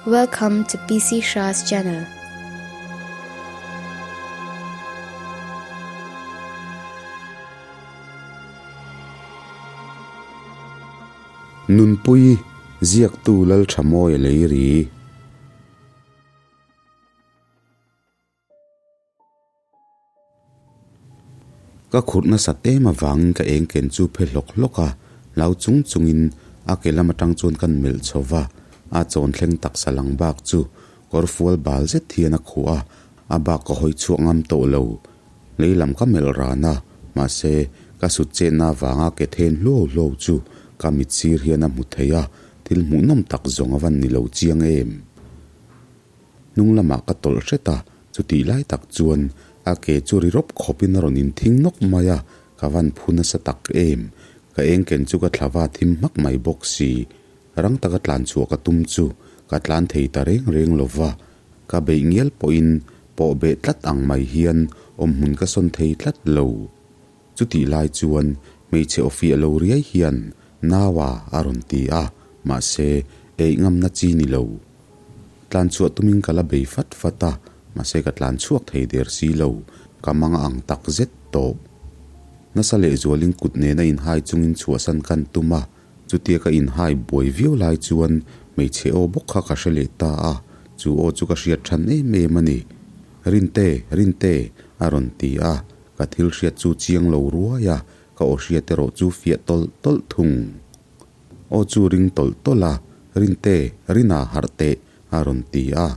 Welcome to PC Shah's channel. Nunpui, Ziaktu Lalthamawia Leiri. Ka khurh nasat em avangin ka eng ken chu phe hlawk hlawk a, hlau chung chungin a ke lam atang chuan kan melh chho va, a chawn thleng taksa lang bak chu kawr fual bal zet hian a khuh a, a bak ka hawi chhuak ngam tawh lo. Lei lam ka melh ran a, mahse ka sut chetna avanga ke then hluau hluau chu ka mit sir hian a hmu thei a, thil hmuhnawm tak zawng a van ni lo chiang em. Hnung lamah ka tawlh hret a, chutih lai tak chuan a ke chu ri rawp khawpin a rawn inthing nawk mai a, ka van phu nasa tak em. Ka eng ken chu ka thla va thim hmak mai bawk si. Rang taka tlan chhuah ka tum chu ka tlan thei ta reng reng lo va, ka beih ngial pawhin pawh beh tlat ang mai hian awmhmun ka sawn thei tlat lo. Chutih lai chuan hmeichhe aw fiah lo riai hian Naua a rawn ti a, mahse eih ngamna chi ni lo. Tlan chhuah tumin ka la bei fat fat a, mahse ka tlan chhuak thei der si lo, ka mang ang tak zet tawh. Nasa lehzualin kut nena inhai chungin chhuahsan kan tum a, chutia ka inhai buai viau lai chuan hmeichhe aw bawk kha ka hre leh ta a, chu aw chu ka hriat than em em a ni. Rinte, Rinte, a rawn ti a, ka thil hriat chu chiang lo ruai a, ka aw hriat erawh chu fiah tawlh tawlh thung. Aw chu ring tawlh tawlh a, Rinte, Rina harh teh, a rawn ti a.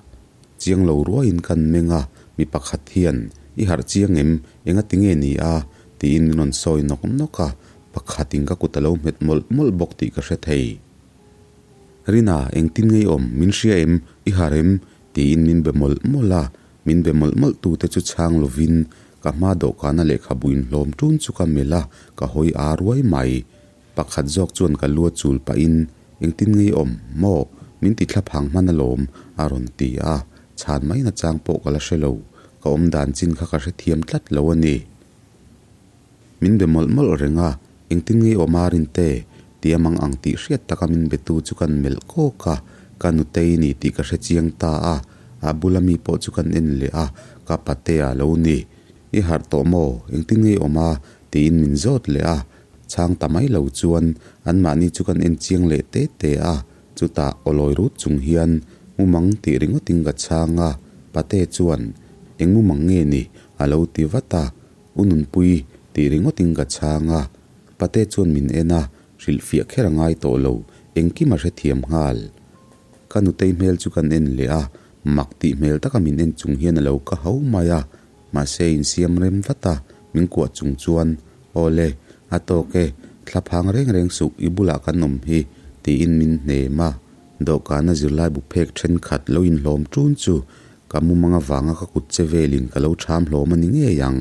Chiang lo ruaiin kan meng a, mi pakhat hian, I harh chiang em? Enga ti nge ni a? tiin min rawn sawi nawk nawk a, pakhatin ka kut a lo hmet mawlh mawlh bawk tih ka hre thei. Rina, engtin nge i awm? Min hria em? I harh em? tiin min be mawlh mawlh a, min be mawlh mawlh tute chu chhang lovin ka hma dawhkana lehkhabu inhlawm tun chu ka melh a, ka hawi aa ruai mai. Pakhat zawk chuan ka lu a chul pahin, Engtin nge i awm, maw? Min ti thla phang hman alawm, a rawn ti a. Chhan mai nachang pawh ka la hre lo. Ka awm dan chin kha ka hrethiam tlat lo a ni. Min be mawlh mawlh reng a, Engtin nge i awm a Rinte? Tia mang ang tih hriat taka min betu chu kan melh kawk a, ka nutei ni tih ka hre chiang ta a. A bula mi pawh chu kan en leh a, ka patea lo ni. I harh tawh maw? Engtin nge i awm a? tiin min zawt leh a. Chhang ta mai lo chuan anmahni chu kan en chiang leh te te a, chutah awlawi rut chung hian mumang tih ringawtin ka chhang a, Pate chuan, Eng mumang nge ni? a lo ti vat a, U Nunpui tih ringawtin ka chhang a, Pate chuan min en a, hrilhfiah kher a ngai tawh lo, engkim a hrethiam nghal. Ka nutei hmel chu kan en leh a, mak tih hmel taka min en chung hian a lo ka ho mai a, Mahse insiam rem vat a, min kuah chung chuan, Aw le, a tawk e, thla phang reng reng suh, i bulah kan awm hi, tiin min hnem a. Dawhkana zirlai bu phek thenkhat lo inhlawm tun chu ka mumang avanga ka kut che velin ka lo tham hlawm a ni ngei ang.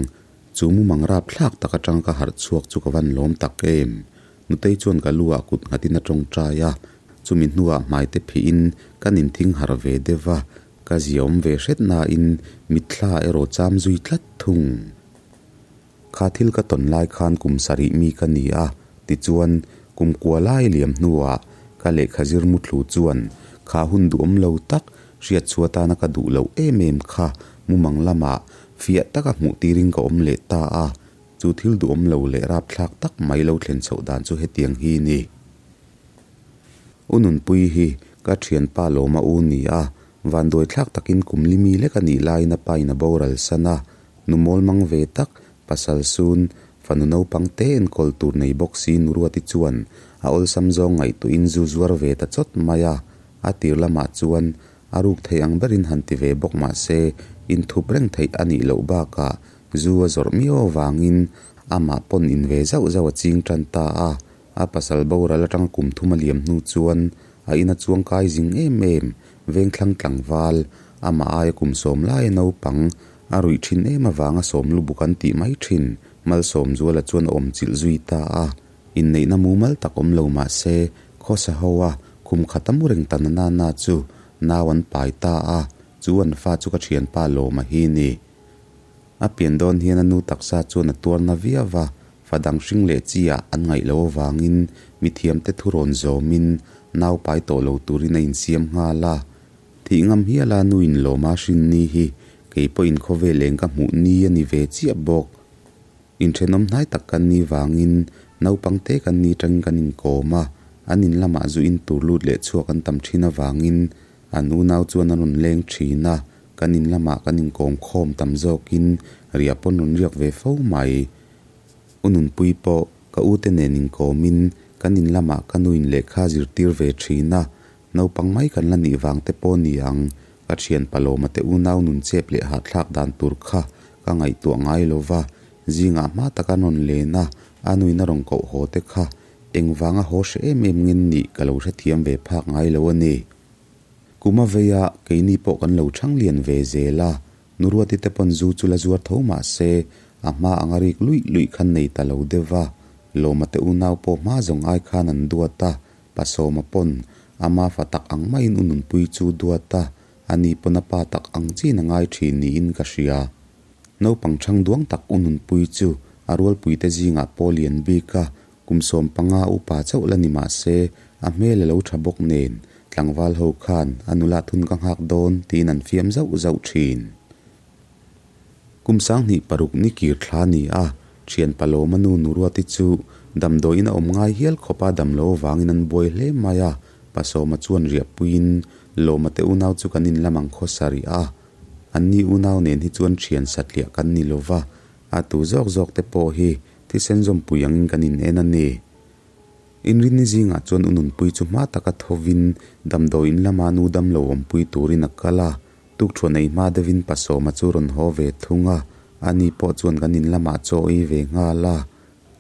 Chu mumang rapthlak tak atanga ka harh chhuak chu ka van lawm tak em. Nutei chuan ka lu ah kut nghatin a tawngtai a, chumi hnuah hmaite phihin kan inthing harh ve deuh a, Ka ziaawm ve hret nain mitthla erawh cham zui tlat thung. Kha thil ka tawn lai khan kum sarih mi ka ni a, tichuan kum kua lai liam hnuah ka lehkha zir muthlu chuan kha hun duhawm lo tak hriat chhuah atana ka duh loh em em kha mumang lamah fiah taka hmuh tirin ka awm leh ta a, chu thil duhawm lo leh rapthlak tak mai lo thlen chhoh dan chu hetiang hi ni. U Nunpui hi ka thianpa lawma u ni a, vanduai thlak takin kum li mi lek a nih laiin a pa in a boral san a, nu mawl mang ve tak, pasal sun, fanu naupang te enkawl tur nei bawk si nu Ruati chuan a awlsam zawng ngaihtuahin zu zuar ve ta chawt mai a, a tir lamah chuan a ruk theih ang berin han ti ve bawk mah se inthup reng theih a nih loh bakah zu a zawrh miau avangin amah pawn in ve zauh zauh a ching tan ta a. A pasal boral atanga kum thum a liam hnu chuan a ina chuang kai zing em em, vengthlang tlangval, amah aia kum sawm laia naupang, a ruih thin em avanga sawm lu buk an tih mai thin, Malsawmzuala chuan a awm chilh zui ta a. Inneihna mumal tak awm lo mah se, khawsa ho a, khum khat a mu reng ta na na na chu nau an pai ta a, chu an fa chu ka thianpa Lawma hi ni. A pian dawn hian a nu taksa chuan a tuar na viau va, fa dang hring leh chi ah an ngaih loh avangin mithiamte thu rawn zawmin nau pai tawh lo turin a insiam nghal a. Thih ngam hiala nu in lawma hrin ni hi kei pawhin khawvel eng ka hmuh ni a ni ve chiah bawk. Inthenawm hnai tak kan nih vangin naupang te kan ni tangin kan inkawm a, an in lamah zu in tur lut leh chhuak an tam thin avangin an unau chuan an rawn leng thin a, kan in lamah kan inkawm khawm tam zawkin riah pawn rawn riak ve fo mai. U Nunpui pawh ka ute nen inkawmin kan in lamah ka nuin lehkha zirtir ve thin a, Naupang mai kan la nih vang te pawh ni ang, ka thian Palawma te unau nun chep leh hahthlak dan tur kha ka ngaihtuah ngai lo va, zingah hma taka rawn len a, a nuin a rawn koh haw te kha engvanga haw hre em em ngen nih ka lo hrethiam ve phak ngai lo a ni. Kum a vei a, keini pawh kan lo chhang lian ve zel a, Nuruati te pawn zu chu la zuar tho mah se, a hma anga rik luih luih khan nei ta lo deuh va, Lawma te unau pawh hma zawng ai khan an duat a, Pasawma pawn ama fa tak ang maiin u Nunpui chu duat a, ani pawn a pa tak ang chin a ngai thin niin ka hria. Naupang chhang duang tak u Nunpui chu a rualpuite zingah pawh lian bik a, kum 15 upa chauh la ni mah se a hmel a lo tha bawk nen tlangval ho khan a nula thun ka nghak dawn tiin an fiam zauh zauh thin. Kum 26 ni kir thla ni a, thian Palawma nu Nuruati chu damdawiin a awm ngai hial khawp a dam lo avangin an buai hle mai a, Pasawma chuan riahpuiin Lawma te unau chu kan inlam ang khaw sarih a, anni unau nen hi chuan thian satliah kan ni lo va, a tu zawk zawk te pawh hi thisen zawmpui angin kan in en a ni. Inrinni zingah chuan u Nunpui chu hma taka thovin damdawiin lama nu damlo awmpui turin a kal a, Tukṭhuan ei hma deuhin Pasawma chu rawn haw ve thung a, ani pawh chuan kan in lamah chaw ei ve nghal a.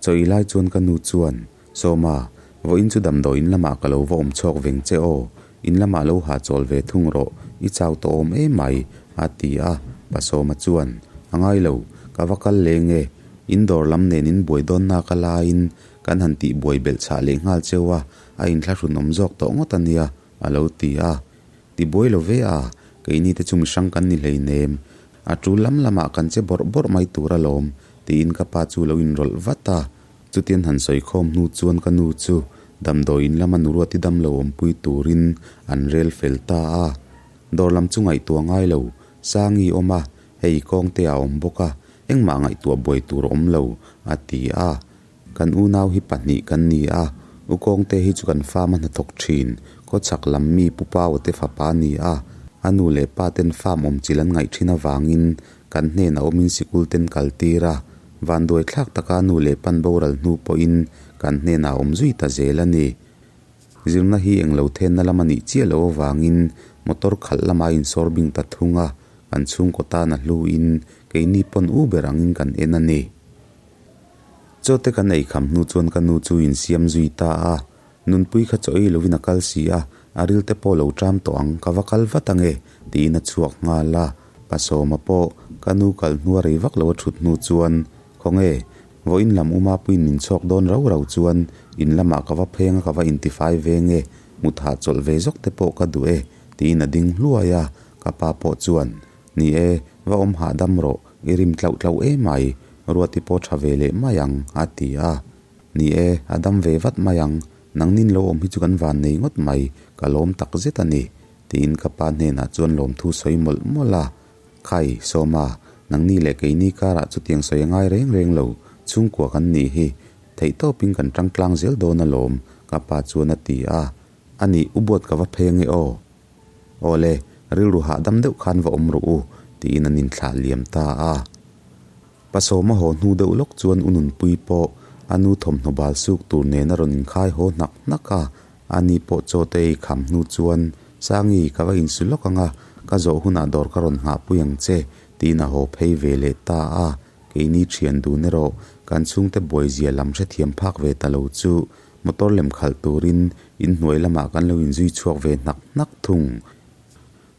Chaw ei lai chuan ka nu chuan, Sawma, vawiin chu damdawi in lamah ka lo va awm chhawk veng che aw, in lamah lo hahchawl ve thung rawh, i chau tawh awm em mai, a ti a. Pasawma chuan, A ngai lo, ka va kal leng e, in dawr lam nen in buai dawn nak a laiin kan han tih buai belh chhah leh nghal cheu a, a inthlahrun awm zawk tawh ngawt a nia, a lo ti a. Ti buai lo ve a, keini te chu mihrang kan ni hleinem. A tul lam lamah kan che bawrh bawrh mai tur alawm, tiin ka pa chu lo inrawlh vat a. Chutian han sawi khawm hnu chuan ka nu chu damdawi in lama nuruati damlo awmpui turin an rel fel ta a. Dawr lam chu ngaihtuah ngai lo, Sangi awm a, hei kawngte a awm bawk a, engmah ngaihtuah buai tur a awm lo, a ti a. Kan unau hi pahnih kan ni a, U Kawngte hi chu kan farm a hnathawk thin, khawchhak lam mi Pu Paua te fapa a ni a, a nu leh pa ten farm awm chilh an ngaih thin avangin kan hnenah awmin sikul ten kal tir a, vanduai thlak taka a nu leh pan boral hnu pawhin kan hnenah awm zui ta zel a ni. Zirna hi englo thenna lam a nih chiah loh avangin motor khalh lama a insawr bing ta thung a, kan chhungkaw tan a hluin keini pawn u ber angin kan en a ni. Chaw te kan ei kham hnu chuan ka nu chu insiam zui ta a, Nunpui kha chaw ei lovin a kal si a, a ril te pawh lo ṭam tawh ang, ka va kal vat ange, tiin a chhuak nghal a. Pasawma pawh ka nu kal hnua rei vak lo a ṭhut hnu chuan, Khawnge, vawiin lam u Mapuiin min chhawk dawn rau rau chuan in lamah ka va pheng a ka va intifai ve nge, mut hahchawlh ve zawk te pawh ka duh e, tiin a ding hluai a, ka pa pawh chuan, Ni e, va awm hahdam rawh, i rim tlauh tlauh emai, Ruati pawh tha ve leh mai ang, a ti a. Ni e, a dam ve vat mai ang, nangnin lo awm hi chu kan van nei ngawt mai, ka lawm tak zet a ni, tiin ka pa hnenah chuan lawmthu sawi mawlh mawlh a. Khai, Sawma, nangni leh keini karah chutiang sawi a ngai reng reng lo, chhungkua kan nih hi, theihtawpin kan tangtlang zel dawn alawm, ka pa chuan a ti a. A nih, u Buat ka va pheng e aw. Awle, rilru hahdam deuh khan va awm rawh u, tiin an inthlah liam ta a. Pasawma haw hnu deuh lawk chuan u Nunpui pawh a nu thawmhnaw bal suk tur nen a rawn inkhai haw hnak hnak a. Ani pawh chaw te ei kham hnu chuan, Sangi, ka va insu lawk ang a, ka zawh hunah dawr ka rawn nghahpui ang che, tiin a haw phei ve leh ta a. Keini thian dun erawh kan chhungte buaizia lam hrethiam phak ve ta lo chu Motor lem khalh turin inhnuai lamah kan lo inzui chhuak ve hnak hnak thung.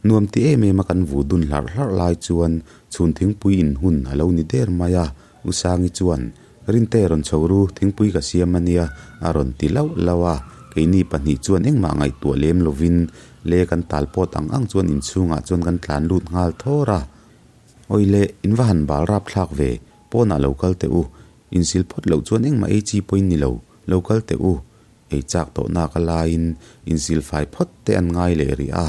Nuam ti em em a kan vu dun hlarh hlarh lai chuan chhun thingpui in hun a lo ni der mai a, U Sangi chuan, Rinte rawn chho ru, thingpui ka siam a nia, a rawn ti lauh lauh a. Keini pahnih chuan engmah ngaihtuah lem lovin le kan tal pawt ang ang chuan inchhungah chuan kan tlan lut nghal thawr a. Awi le, in va han bal rap thlak ve, pawnah lo kal teh u, insil phawt loh chuan engmah ei chi pawhin ni lo. Lo kal teh u, ei chak tawh nak a laiin insil fai phawt te an ngai leh rih a.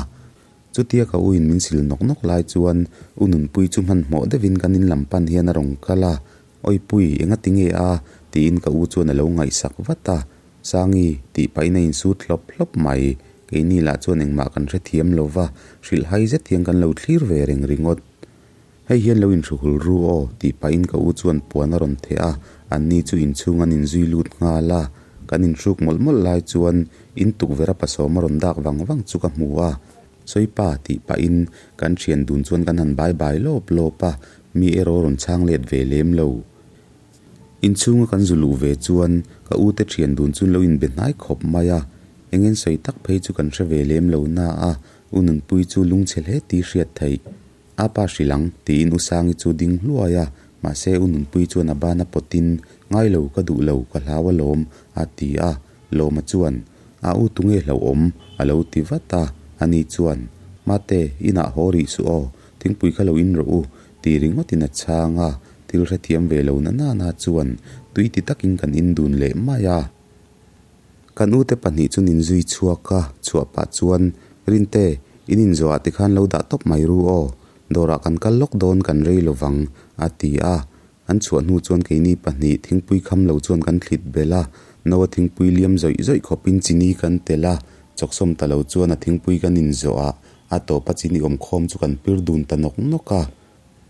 Chutia ka u in min sil nawk nawk lai chuan U Nunpui chu hmanhmawh deuhin kan in lam pan hian a rawn kal a, Awipui, enga ti nge a? tiin ka u chuan a lo ngaihsak vat a. Sangi, tih pahin a insut hlawp hlawp mai. Keini lah chuan engmah kan hrethiam lo va, hrilhhai zet hian kan lo thlir ve reng ringawt. Hei hian lo inhruhul ru aw, tih pahin ka u chuan puan a rawn theh a, anni chu inchhung an inzui lut nghal a. Kan inhruk mawlh mawlh lai chuan in tukverh a pasawm a rawn dak vang vang chu ka hmu a. Sawipa, tih pahin kan thian dun chuan kan han bai bai lawp lawp a, mi erawh rawn chhang let ve lem lo. Inchhunga kan zu luh ve chuan ka u te thian dun chu lo inbe hnai khawp mai a, eng en sawi tak phei chu kan hre ve lem lo na a, u Nunpui chu lungchhe hle tih hriat theih. A pa hrilh ang, tiin U Sangi chu ding hluai a, mahse U Nunpui chuan a ban a pawtin, Ngai lo, ka duh lo, ka hlau alawm, a ti a. Lawma chuan, A u tunge hlauhawm? a lo ti vat a. Ani chuan, Mate, inah haw rih suh aw, thingpui kha lo in rawh u, ti ringawtin a chhang a. Thil hrethiam ve lo na nana chuan tui ti takin kan in dun leh mai a. Kan ute pahnih chu nin zui chhuak a, chhuah pah chuan, Rinte, in inzawhah tikhan lo dah tawp mai ru aw, dawrah kan kal lawk dawn kan rei lo vang, a ti a. An chhuah hnu chuan keini pahnih thingpui kham lo chuan kan thlit belh a, no a thingpui liam zawih zawih khawpin chini kan telh a, chawksawm ta lo chuan a thingpui kan inzawhah a tawpa chini awmkhawm chu kan pir dun ta nawk nawk a.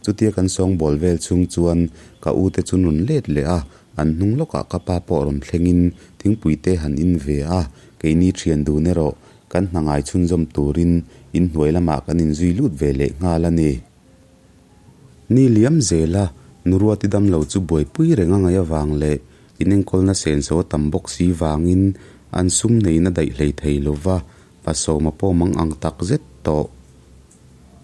Chutia kan sawngbawl vel chhung chuan ka u te chu rawn let leh a, an hnung lawkah ka pa pawh rawn thlengin thingpui te han in ve a, keini thian dun erawh kan hna ngai chhunzawm turin inhnuai lamah kan inzui lut ve leh nghal a ni. Ni liam zela Nuruati damlo chu buaipui reng a ngaih avang leh inenkawlna senso a tam bawk si vangin an sum neiin a daih hlei thei lova, pasawma pawh mang ang tak zet tawh.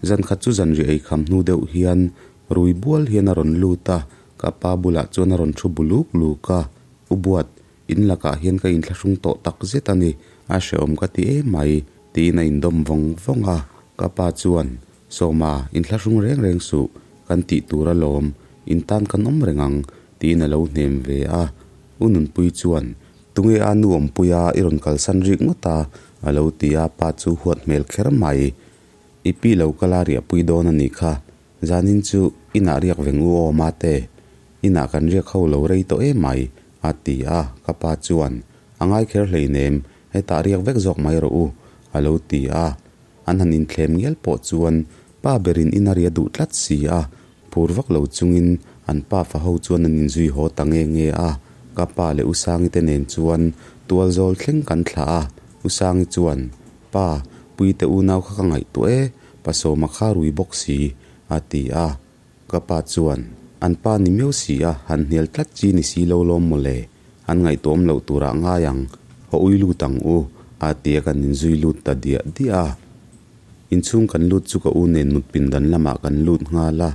Zan khat chu zanriah ei kham hnu deuh hian rui bual hian a rawn lut a, ka pa bulah chuan a rawn thu bu luk luk a, U Buat, in lakah hian ka inthlahrung tawh tak zet a ni, a hrehawm ka ti em mai, tiin a indawm vawng vawng a, ka pa chuan, Sawma, inthlahrung reng reng suh, kan tih tur alawm, in tan kan awm reng ang, tiin a lo hnem ve a. U Nunpui chuan, Tunge a nu awmpuia i rawn kalsan rik ngawt a? a lo ti a, pa chu huat hmel kher mai. I pi lo kal a riahpui dawn a nih kha, zanin chu inah riak veng u aw mate, inah kan riak ho lo rei tawh em mai, a ti a, ka pa chuan, A ngai kher hleinem, hetah riak vek zawk mai rawh u, a lo ti a. An han inthlem ngial pawh chuan pa berin in a ria duh tlat si a, phur vak lo chungin an pa fa ho chuan an inzui haw ta nge nge a, ka pa leh U Sangi te nen chuan tual zawl thleng kan thlah a, U Sangi chuan, Pa, Puite unau kha ka ngaihtuah e, pa Sawma kha rui bawk si, a ti a. Ka pa chuan, An pa ni miau si a, han hnial tlat chi ni si lo lawm mawle, an ngaihtuahawm loh turah ngai ang, haw ui lut ang u, a ti a kan inzui lut ta diah diah a. Inchhung kan lut chu ka u nen mut pindan lamah kan lut nghal a,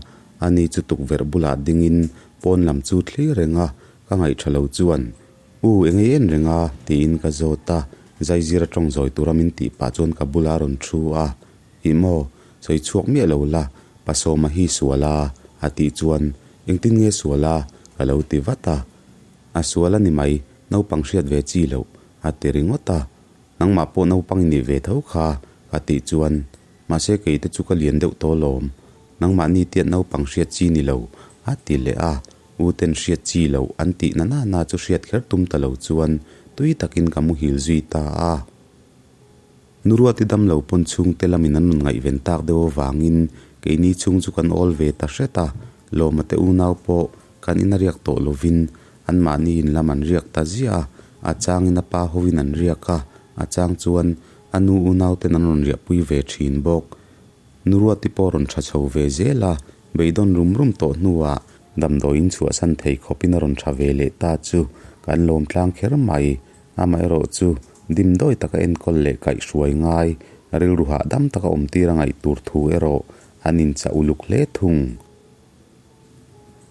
ani chu tukverh bulah dingin pawn lam chu thlir reng a, ka ngaihṭha lo chuan, U, eng ei en reng a? tiin ka zawt a, zaizir a ṭawng zawi tura min tih pah chuan ka bulah a rawn ṭhu a, Ih maw, sawi chhuak miah lo la, Pasawma hi sual a, a tih chuan, Engtin nge sual a? ka lo ti vat a. A sual a ni mai, naupang hriat ve chi loh, a ti ringawt a. Nangmah pawh naupang i nih ve tho kha, ka tih chuan, Mahse kei te chu ka lian deuh tawh lawm, nangmah ni tiat naupang hriat chi ni lo, a ti leh a. U ten hriat chi loh an tih na na na chu hriat kher tum ta lo chuan tui takin ka muhil zui ta a. Nuruati damlo pawn chhungte lamin an rawn ngaihven tak deuh avangin keini chhung chu kan awl ve ta hret a, Lawma te unau pawh kan ina riak tawh lovin anmahni in lam an riak ta ziah a, a changin a pa hovin an riak a, a chang chuan a nu unau ten an rawn riahpui ve thin bawk. Nuruati pawh rawn tha chho ve zel a, beidawn rum rum tawh hnuah damdawiin chhuahsan thei khawpin a rawn tha ve leh ta chu kan lawm tlang kher mai. Amaherawh chu dimdawi taka enkawl leh kaihhruai ngai, rilru hahdam taka awmtir a ngaih tur thu erawh an inchah uluk hle thung.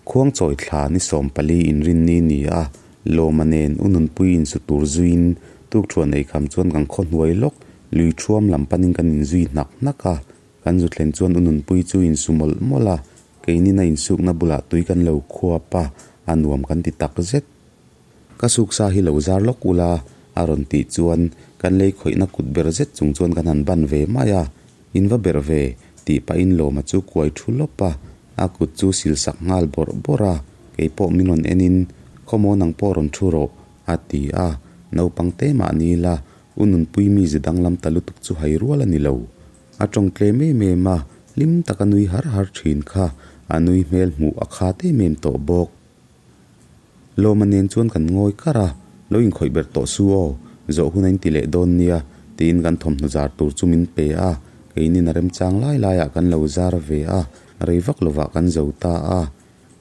Khuangchawi thla ni 14 inrinni ni a, Lawma nen u Nunpui insu tur zuiin tukthuan eikham chuan kan khaw hnuai lawk lui thuam lam panin kan inzui hnak hnak a, kan zu thlen chuan u Nunpui chu insu mawlh mawlh a, keinin a insukna bulah tui kan lo khuap a, a nuam kan ti takzet. Ka suksa hi lo zar lawk ula, a rawn tih chuan kan lei khawihna kut ber zet chung chuan kan han ban ve mai a. In va berh ve, tih pahin Lawma chu kuai thu lawp a, a kut chu sil sak nghal bawrh bawrh a, kei pawh min rawn enin, Khawmaw nang pawh rawn thu rawh, a ti a, naupang te mah ni ila, u nunpui mi ze danglam ta lutuk chu hai rual a ni lo. A tawng tlem em em a, hlim taka nui har har thin kha, a nui hmel hmuh a khat em em tawh bawk. Lawma nen chuan kan ngawi kar a, Lo inkhawih ber tawh su aw, zawh hun a inti leh dawn nia, tiin kan thawmhnaw zar tur chu min pe a, keinin a remchang lai laiah kan lo zar ve a, rei vak lovah kan zo ta a.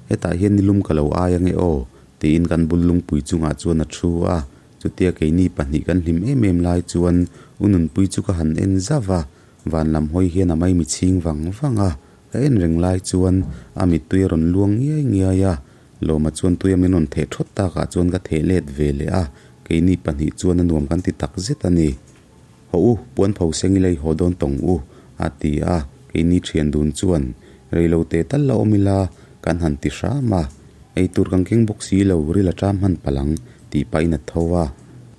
Hetah hian nilum ka lo ai ange aw, tiin kan bul lungpui chungah chuan a thu a, chutia keini pahnih kan hlim em em lai chuan u Nunpui chu ka han en zauh a, van lam hawi hian a maimi chhing vang vang a, Ka en reng lai chuan a mittui a rawn luang ngiai ngiai a, Lawma chuan tuia min rawn theh thawt takah chuan ka theh let ve leh a, keini pahnih chuan a nuam kan ti tak zet a ni. Haw u, puan pho seng ila i haw dawn tawng u, a ti a, keini thian dun chuan reilo te tal la awm ila kan han ti hram a, eitur kan keng bawk si lo, ril a ṭam hman palh ang, tih pahin a tho a,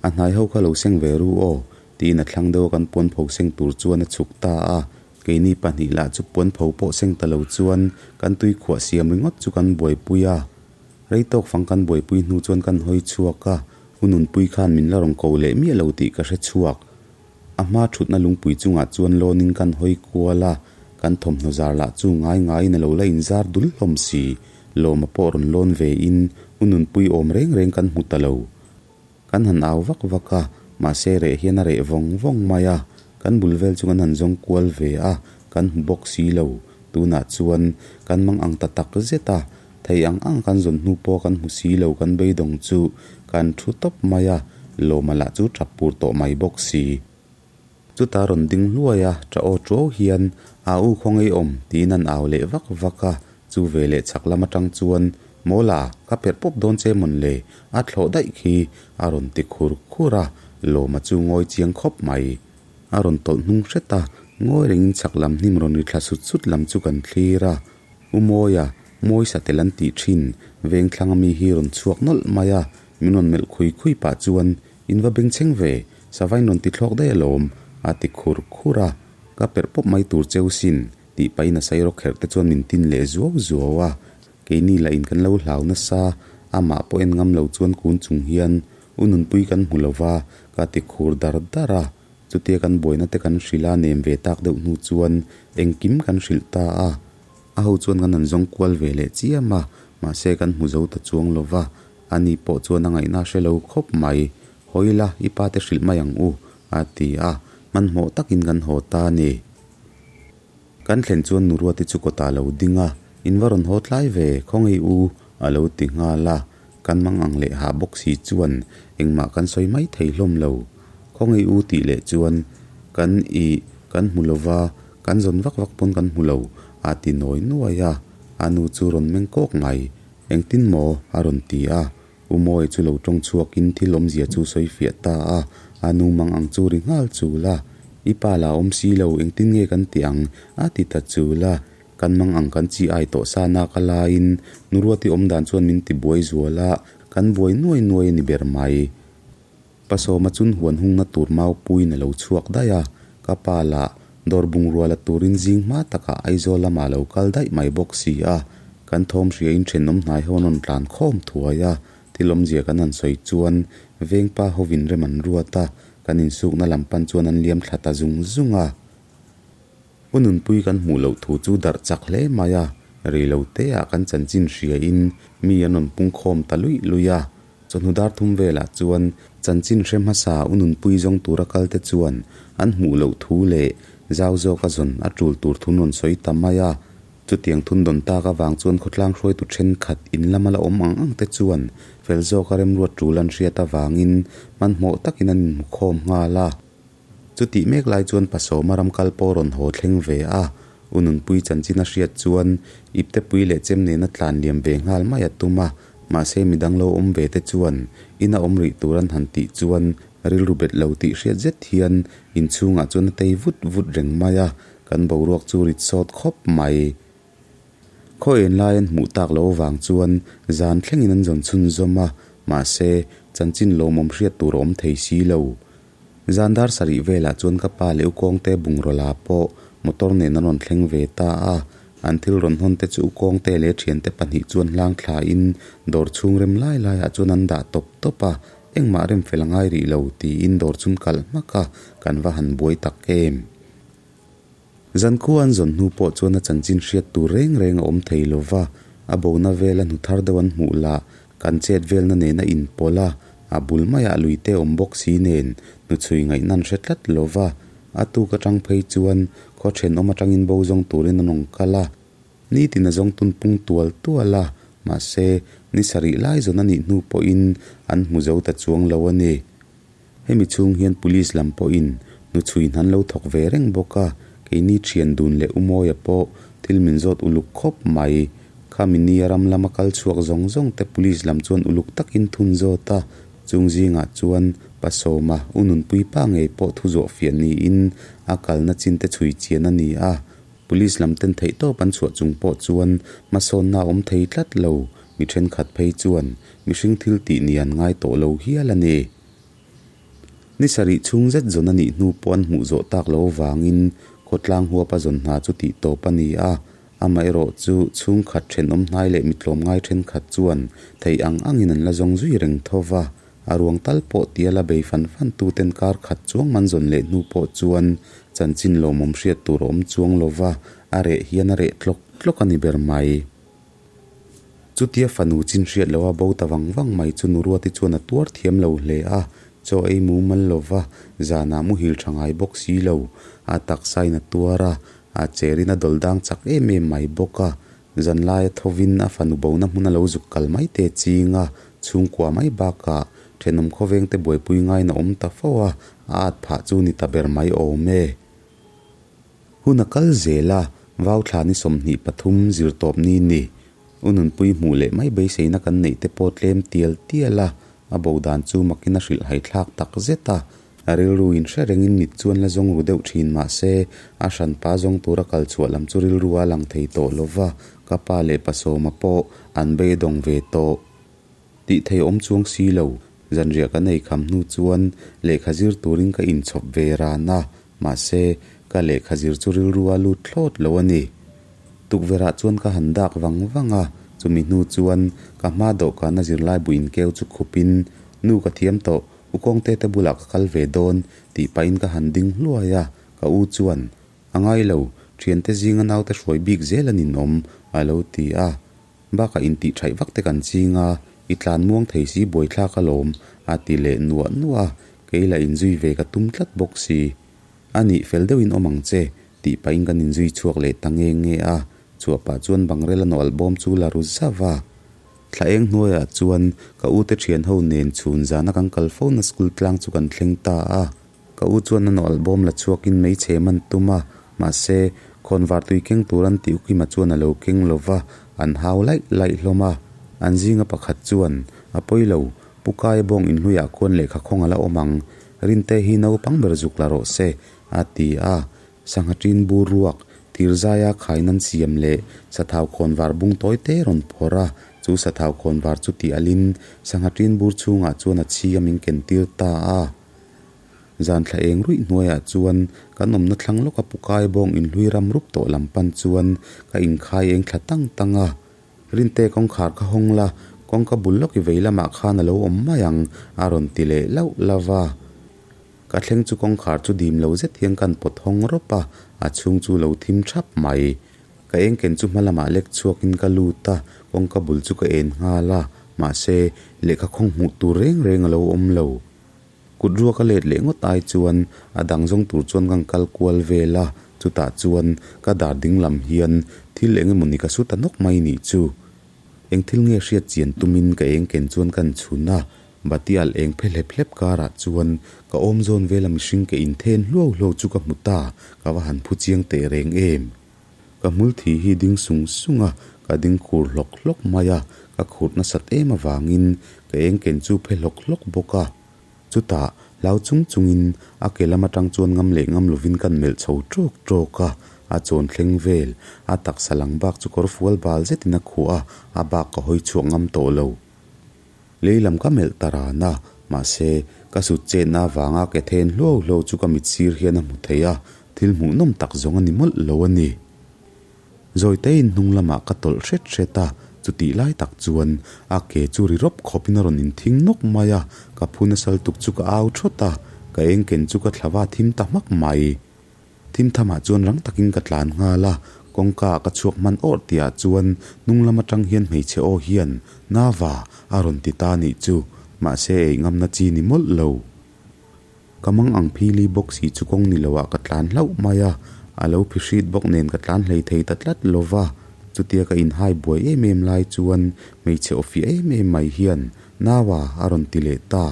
a hnai ho kha lo seng ve ru aw, tiin a thlang deuh a kan puan pho seng tur chuan a chhuk ta a. Keini pahnih lah chu puanpho pawh seng ta lo chuan kan tui khuah siam ringawt chu kan buaipui a. Rei tawk fang kan buaipui hnu chuan kan hawi chhuak a, u Nunpui khan min la rawn ko leh miah lo tih ka hre chhuak. A hma thutna lungpui chungah chuan lawnin kan hawi kual a, kan thawmhnaw zar lah chu ngai ngaiin a lo la inzar dul hlawm si. Lawma pawh rawn lawn ve in u Nunpui awm reng reng kan hmu ta lo. Kan han au vak vak a, mahse reh hian a reh vawng vawng mai a, kan bul vel chu kan han zawng kual ve a, kan hmu bawk si lo. Tunah chuan kan mang ang ta tak zet a, thei ang ang kan zawn hnu pawh kan hmu si lo kan beidawng chu kan thu tawp mai a, lawma lah chu tap pur tawh mai bawk si. Chutah rawn ding hluai a, ṭah aw ṭuau hian, A u khawngaih awm, tiin an au leh vak vak a. Chu ve leh chhak lam aṭang chuan, Mawla, ka perh pawp dawn che mawn le, a thlawh daih khi, a rawn ti khur khur a, Lawma chu ngawi chiang khawp mai. A rawn tawlh hnung hret a, ngawi rengin chhak lam hnim rawn ri thla sut sut lam chu kan thlir a. U Mawia, Mawi satel an tih ṭhin, vengthlang ami hi rawn chhuak nawlh mai a, min rawn melh khui khui pah chuan, In va bengchheng ve, savain rawn ti thlawk daih alawm, a ti khur khur a. Ka perh pawp mai tur cheu sin, tih pahin a sairaw kherh te chuan min tin leh zuau zuau a. Keini lah in kan lo hlau nasa, amah pawh en ngam lo chuan kun chung hian u nunpui kan hmu lo va, ka ti khur dar dar a. Chutia kan buaina te kan hrilh a nem ve tak deuh hnu chuan engkim kan hrilh ta a. A ho chuan kan han zawng kual ve leh chiam a, mahse kan hmu zo ta chuang lo va. Ani pawh chuan a ngaihna hre lo khawp mai. Haw ila, i pa te hrilh mai ang u, a ti a, hmanhmawh takin kan haw ta a ni. Kan thlen chuan nu Ruati chu kawtah a lo ding a, In va rawn haw tlai ve, khawngaih u, a lo ti nghal a. Kan mang ang leh hah bawk si chuan engmah kan sawi mai thei hlawm lo. Khawngaih u tih leh chuan kan i kan hmu lo va, kan zawn vak vak pawn kan hmu lo, a ti nawi nuai a. A nu chu rawn meng kawk mai. Engtin maw? a rawn ti a. U Mawi chu lo tawng chhuakin thil awmzia chu sawi fiah ta a, a nu mang ang chu ri nghal chul a. I pa la awm si lo, engtin nge kan ti ang? a ti ta chul a. Kan mang ang kan chi ai tawh sa nak a laiin nu Ruati awm dan chuan min ti buai zual a, kan buai nuai nuai a ni ber mai. Pasawma chun huan hungna tur mau puiin a lo chhuak daih a, ka pa lah dawr bungrua la turin zing hma takah Aizawl lamah a lo kal daih mai bawk si a, kan thawm hriain thenawm hnai ho an rawn tlan khawm thuai a, thil awmzia kan han sawi chuan vengpa hovin rem an ruat a, kan insukna lam pan chuan an liam thla ta zung zung a. U Nunpui kan hmuh loh thu chu darh chak hle mai a, rei lo te ah kan chanchin hria in mi an rawn pung khawm ta luih luih a. Chawhnu dar thum velah chuan chanchin hre hmasa U Nunpui zawng tura kal te chuan an hmuh loh thu leh zau zawk a zawn a tul tur thun rawn sawi ta mai a. Chutiang thun dawn tak avang chuan khawtlang hruaitu thenkhat in lama la awm ang ang te chuan fel zawka remruat tul an hriat avangin hmanhmawh takin an inhmu khawm nghal a. Chutih mek lai chuan Pasawma ram kal pawh rawn haw thleng ve a, U Nunpui chanchin a hriat chuan iptepui leh chem nena tlan liam ve nghal mai a tum a, mahse midang lo awm ve te chuan ina awm rih tur an han tih chuan rilru bet lo tih hriat zet hian inchhungah chuan a tei vut vut reng mai a, kan boruak chu rit sawt khawp mai. Khaw en lai an hmuh tak loh avang chuan zan thlengin an zawn chhunzawm a, mahse chanchin lawmawm hriat tur a awm thei si lo. Zan dar sarih velah chuan ka pa leh u Kawngte bungraw la pawh Motor nen an rawn thleng ve ta a, an thil rawn hawn te chu Ukawngte leh thiante pahnih chuan hlang thlain dawr chhung rem lai laiah chuan an dah tawp tawp a, engmah rem fel a ngai rih lo tiin dawr chhun kalh hmak a, kan va han buai tak em. Zankhua an zawn hnu pawh chuan a chanchin hriat tur reng reng a awm thei lo va, a bona vela hnu thar deuh an hmuh lah kan chet velna nen a inpawlh a, a bul maiah lui te awm bawk si nen hnuchhui ngaihna an hre tlat lo va, a tuk atang phei chuan khaw thenawm atangin bo zawng turin an awng kal a, nitin a zawng tun pung tual tual a, mahse ni sarih lai zawn a nih hnu pawhin an hmu zo ta chuang lo a ni. Hemi chhung hian Police lam pawhin hnuchhui hnan lo thawk ve reng bawk a, keini thian dun leh Umawia pawh thil min zawt uluk khawp mai. Khami nia ram lama kal chhuak zawng zawng te Police lam chuan uluk takin thun zawt a, chung zingah chuan Pasawma U Nunpui pa ngei pawh thu zawh fiah niin a kalna chin te chhui chian a ni a, Police lam ten theihtawp an chhuah chung pawh chuan hmasawnna a awm thei tlat lo, mi thenkhat phei chuan mihring thil tih ni an ngai tawh lo hial a ni. Ni sarih chhung zet zawn a nih hnu pawh an hmuh zawh tak lo avangin khawtlang huapa zawn hna chu tih tawp a ni a, amaherawh chu chhungkhat thenawm hnai leh mitlawmngai thenkhat chuan thei ang angin an la zawng zui reng tho va, a ruang tal pawh tia la bei fan fan tuten kar khat chuang man zawn leh hnu pawh chuan chanchin lawmawm hriat tur a awm chuang lo va, a reh hian a reh tlawk tlawk a ni ber mai. Chutia fanu chin hriat loha bo ta vang vang mai chu Nuruati chuan a tuar thiam lo hle a, chaw ei mumal lova zanah muhil tha ngai bawk si lo, a taksain a tuar a, a cherin a dawl dang chak em em mai bawk a, zanlaia thovin a fanu bona hmun a lo zuk kal mai te ching a, chhungkua mai bakah thenawm khawvengte buaipui ngain a awm ta fo a, a at phah chu ni ta ber mai awm e. Hun a kal zel a, vau thla ni 23 zir tawp ni ni. U nunpui hmuh leh mai beiseina kan neih te pawh tlem tial tial a, a bo dan chu makin a hrilh hai thlak tak zet a. A rilru in hre rengin mit chuan la zawng ru deuh thin mah se, a hranpa zawng tura kal chhuah lam chu rilru a lang thei tawh lo va, ka pa leh pasawma pawh an beidawng ve tawh. Tih thei awm chuang si lo, zanriah kan ei kham hnu chuan lehkha zir turin ka inchhawp ve ran a, Mahse, ka lehkha zir chu rilru a lut thlawt lo a ni. Tukverhah chuan ka han dak vang vang a, chumi hnu chuan ka hma dawhkana zirlai bu inkeu chu khupin, Nu ka thiam tawh, u Kawngte te bulah ka kal ve dawn, tih pahin ka han ding hluai a, ka u chuan, A ngai lo, thiante zinga naute hruai bik zel a ninawm, a lo ti a. Bakah intih thaih vak te kan ching a, i tlan muang thei si buaithlak alawm, a ti leh nuah nuah a, kei lah inzui ve ka tum tlat bawk si. A nih fel deuhin awm ang che, tih pahin kan inzui chhuak leh ta nge nge a, chhuah pah chuan bangrel a nawlh bawm chu la ru zauh a. Thla eng hnuaiah chuan ka ute thian ho nen chhun zana kan kal fo na school tlang chu kan thleng ta a. Ka u chuan a nawlh bawm la chhuakin meichhe man tum a, mahse, khawnvar tui keng tur an tih Ukima chuan a lo keng lo va, an hau laih laih hlawm a. An zinga pakhat chuan, A pawi lo, Pu Kaia bawng inhluiah khuan lehkha khawng a la awm ang, Rinte hi naupang ber zuk la rawh se, a ti a. Sangha ṭin bur ruak, thir zaia khai nan siam leh sathau khawnvar bung tawi te rawn phawrh a, chu sathau khawnvar chu tih alin sangha ṭin bur chhungah chuan a chhi a min ken tir ta a. Zan thla eng ruih hnuaiah chuan kan awmna thlang lawka Pukai bawng inhlui ram rup tawh lam pan chuan ka inkhai eng thla tang tang a. Rinte kawngkhar kha hawng la, kawngka bul lawk i vei lamah khan a lo awm mai ang, a rawn ti leh lauh lauh va. Ka thleng chu kawngkhar chu dim lo zet hian kan pawt hawng rawp a, a chhung chu lo thim thap mai. Ka engken chu hma lamah lek chhuakin ka lut a, kawngka bul chu ka en nghal a, mahse lehkha khawng hmuh tur reng reng a lo awm lo. Kut ruak a let leh ngawt ai chuan a dang zawng tur chuan ka kal kual vel a, chutah chuan ka dar ding lam hian thil eng emawni ka su ta nawk mai nih chu. Eng thil nge hriat chian tumin ka eng ken chuan ka inchhun a, bati alh eng phe hlep hlep karah chuan ka awm zawn vela mihring ke inthen hluau hluau chu ka hmu ta, ka va han phu chiang teh reng em. Ka hmul thi hi ding sung sung a, ka ding khur hlawk hlawk mai a, ka khurh nasat em avangin ka eng ken chu phe hlawk hlawk bawk a. Chutah, hlau chung chungin a ke lam atang chuan ngam leh ngam lovin kan melh chho tawk tawk a, a chawn thleng vel, a taksa lang bak chu kawr fual bal zetin a khuh a, a bak ka hawi chhuak ngam tawh lo. Lei lam ka melh ta ran a, mahse, ka sut chetna avanga ke then hluau hluau chu ka mit sir hian a hmu thei a. Thil hmuhnawm tak zawng a ni mawlh lo a ni. Zawitein hnung lamah ka tawlh hret hret a, chutih lai tak chuan a ke chu ri rawp khawpin a rawn inthing nawk mai a, ka phu nasal tuk chu ka au thawt a, ka engken chu ka thlava thim ta hmak mai. Thim thamah chuan rang takin ka tlan nghal a, kawngka ah ka chhuak hman awrh tihah chuan hnung lam atang hian hmeichhe aw hian, Nava! a rawn ti ta nih chu, mahse ei ngamna chi ni mawlh lo. Ka mang ang phili bawk si chu kawng ni loah ka tlan hlauh mai a, a lo phi hrit bawk nen ka tlan hlei thei ta tlat lo va. Chutia ka inhai buai em em lai chuan hmeichhe aw fiah em em mai hian, Naua! a rawn ti leh ta.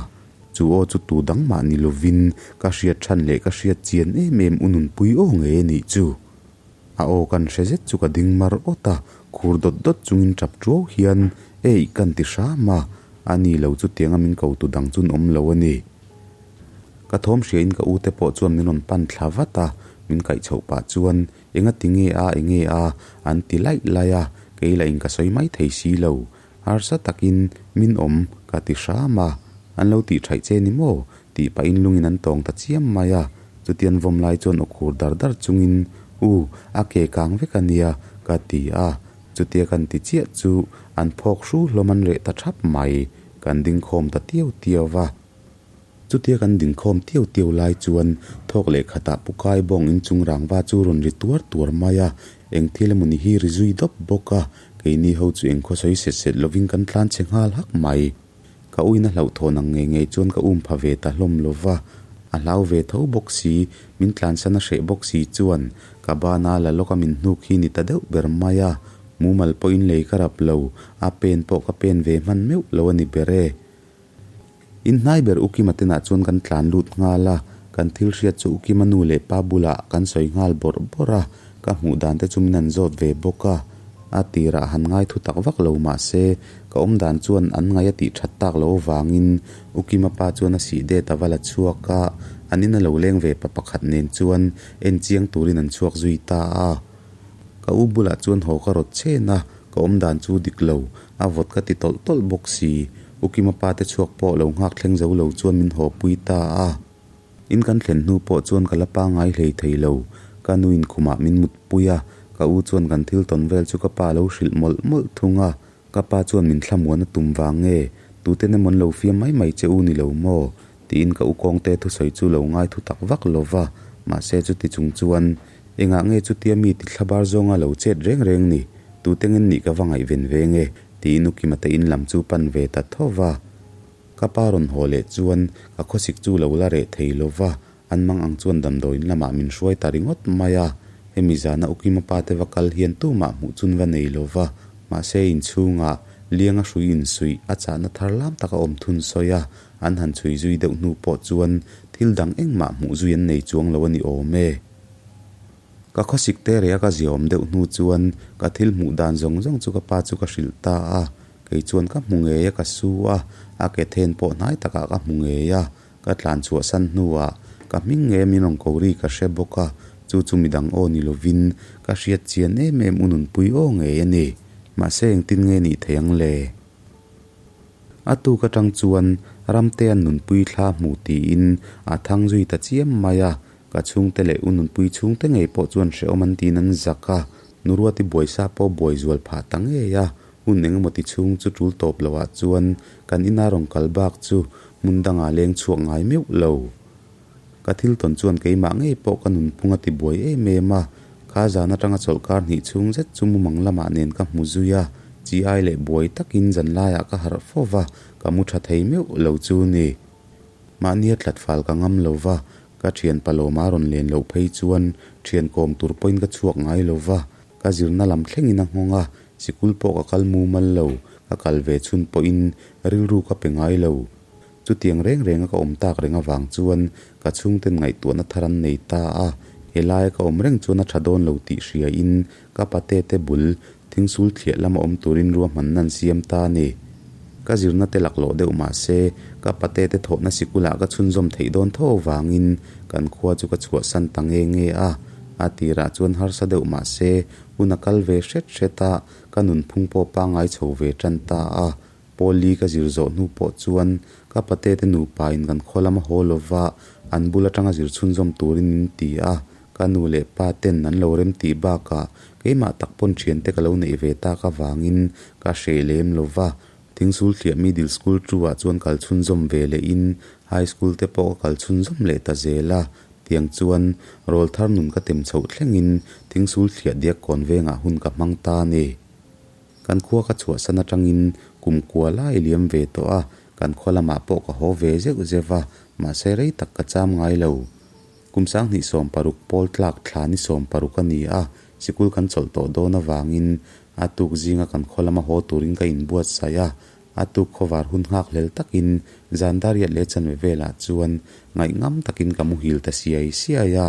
Chu aw chu tu dang mah ni lovin ka hriat than leh ka hriat chian em em u nunpui aw ngei a nih chu. A aw kan hre zet chu ka ding mar awt a, khur dawt dawt chungin tap tuau hian, Eih kan ti hram a, a ni lo chu tianga min ko tu dang chun awm lo a ni. Ka thawm hriain ka u te pawh chuan min rawn pan thla vat a, min kaih chhoh pah chuan, Enga ti nge a, enge a? an ti laih laih a, kei lah in ka sawi mai thei si lo. Harsa takin min awm ka ti hram a, an lo tih thaih che ni maw? tih pahin lungin an tawng ta chiam mai a, chutian vawm lai chuan aw khur dar dar chungin U, a ke kang vek a nia ka ti a, chutia kan ti chiah chu an phawk hru hlawm an reh ta thap mai, kan ding khawm ta tiau tiau va. Chutia kan ding khawm tiau tiau lai chuan thawk leh khatah Pu Kai bawng inchung rangva chu rawn ri tuar tuar mai a, eng thil emaw ni hi ri zui dawp bawk a, keini ho chu eng khawsawi set set lovin kan tlan chhe nghal hak mai. Ka uina hlauhthawn ang ngei ngei chuan ka um pha ve ta hlawm lo va, a hlau ve tho bawk si, min tlansan a hreh bawk si chuan ka bana la lawka min hnuk hi ni ta deuh ber mai a, mumal pawhin lei ka rap lo, a pen pawh ka pen ve hman meuh lo a ni ber e. Inhnai ber Ukima tenah chuan kan tlan lut nghal a, kan thil hriat chu Ukima nu leh pa bulah kan sawi nghal bawrh bawrh a, ka hmuh dan te chu min an zawt ve bawk a. A tirah han ngai thu tak vak lo mah se, ka awm dan chuan an ngaih a tih that tak loh avangin Ukima pa chuan a sih det a va la chhuak a, an in a lo leng ve pa pakhat nen chuan en chiang turin an chhuak zui ta a. Ka u bulah chuan haw ka rawt chen a, ka awm dan chu dik lo, a vawt ka ti tawlh tawlh bawk si. U Kima pa te chhuak pawh lo nghak thleng zo lo chuan min haw pui ta a. In kan thlen hnu pawh chuan ka la pangai hlei thei lo. Ka nu in khumah min mut pui a, ka u chuan kan thil tawn vel chu ka pa lo hrilh mawlh mawlh thung a. Ka pa chuan min thlamuan a tum vang nge, tuten emaw an lo fiam mai mai che u ni lo maw? tiin ka u kawngte thusawi chu lo ngai thu tak vak lo va, mahse chuti chung chuan engah nge chutia mi ti thlabar zawnga lo chet reng reng ni, tute ngen nih ka va ngaihven ve nge? tiin u Kima te in lam chu pan ve ta tho va. Ka pa rawn haw leh chuan ka khawsik chu lo la reh thei lo va, An mang ang chuan damdawiin lamah min hruai ta ringawt mai a, hemi zana Ukima pa te va kal hian tumah hmuh chun va nei lo va, mahse inchhungah Lianga hrui insuih a chahna thar lam taka awm thun sawi a, an han chhui zui deuh hnu pawh chuan thil dang engmah hmuh zui an nei chuang lo a ni awm e. Ka khawsik te reh a ka ziaawm deuh hnu chuan ka thil hmuh dan zawng zawng chu ka pa chu ka hrilh ta a, kei chuan ka hmu ngei a ka su a, a ke then pawh hnai takah ka hmu ngei a, Ka tlan chhuahsan hnuah ka hming nge min rawn ko ri ka hre bawk a, chu chu midang aw ni lovin ka hriat chian em em u nunpui aw ngei a ni. Mahse engtin nge nih theih ang le? A tuk atang chuan Ramtea nunpui thla hmu tiin a thang zui ta chiam mai a, ka chhungte leh u nunpui chhungte ngei pawh chuan hrehawm an tiin an zak a, Nuruati buaisa pawh buai zual phah ta ngei a, Hun eng emaw ti chhung chu tul tawp lo ah chuan kan ina rawn kal bak chu hmun dangah leng chhuak ngai meuh lo. Ka thil tawn chuan keimah ngei pawh ka nunphung a ti buai em em a, kha zan atanga chawlhkar hnih chhung zet chu mumang lamah nen ka hmu zui a, chi ai leh buai takin zanlaiah ka harh fo va, ka mu tha thei meuh lo chu ni. Mahnia tlat fal ka ngam lo va, ka thian palawma rawn len loh phei chuan thian kawm tur pawhin ka chhuak ngai lo va, ka zirna lam thlengin a nghawng a, Sikul pawh ka kal mumal lo, ka kal ve chhun pawhin rilru ka pe ngai lo. Chutiang reng renga ka awm tak reng avang chuan ka chhungten ngaihtuahna thar an nei ta a, helaia ka awm reng chuan a tha dawn lo tih hriain ka pate te bul thingsul thliah lama awm turin ruahmanna an siam ta a ni. Ka zirna te laklawh deuh mah se ka pate te thawhna sikulah ka chhunzawm theih dawn tho avangin kan khua chu ka chhuahsan ta nge nge a, a tirah chuan harsa deuh mah se Hun a kal ve hret hret a, ka nunphung pawh pangngai chho ve tan ta a. Pawli ka zir zawh hnu pawh chuan ka pate te nupa in kan khaw lama haw lova an bul atanga zir chhunzawm turin min ti a. Ka nu leh pa ten an lo rem tih bakah keimah tak pawn thiante ka lo neih ve tak avangin ka hreh lem lo va. Thingsul thliah Middle School two ah chuan kal chhunzawm ve lehin High School te pawh ka kal chhunzawm leh ta zel a. Tiang chuan rawl thar nun ka tem chhoh thlengin Thingsul thliah diak kawn vengah hun ka hmang ta a ni. Kan khua ka chhuahsan atangin kum kua lai liam ve tawh a, kan khaw lamah pawh ka haw ve zeuh zeuh a, mahse rei tak ka cham ngai lo. Kum 2016 pawl tlak thla ni 60 a ni a, sikul kan chawlh tawh dawn avangin a tuk zinga kan khaw lama haw turin ka inbuatsaih a, a tuk khawvar hun nghak hlel takin zan dariat leh chanve velah chuan ngaihngam takin ka muhil ta siai siai a.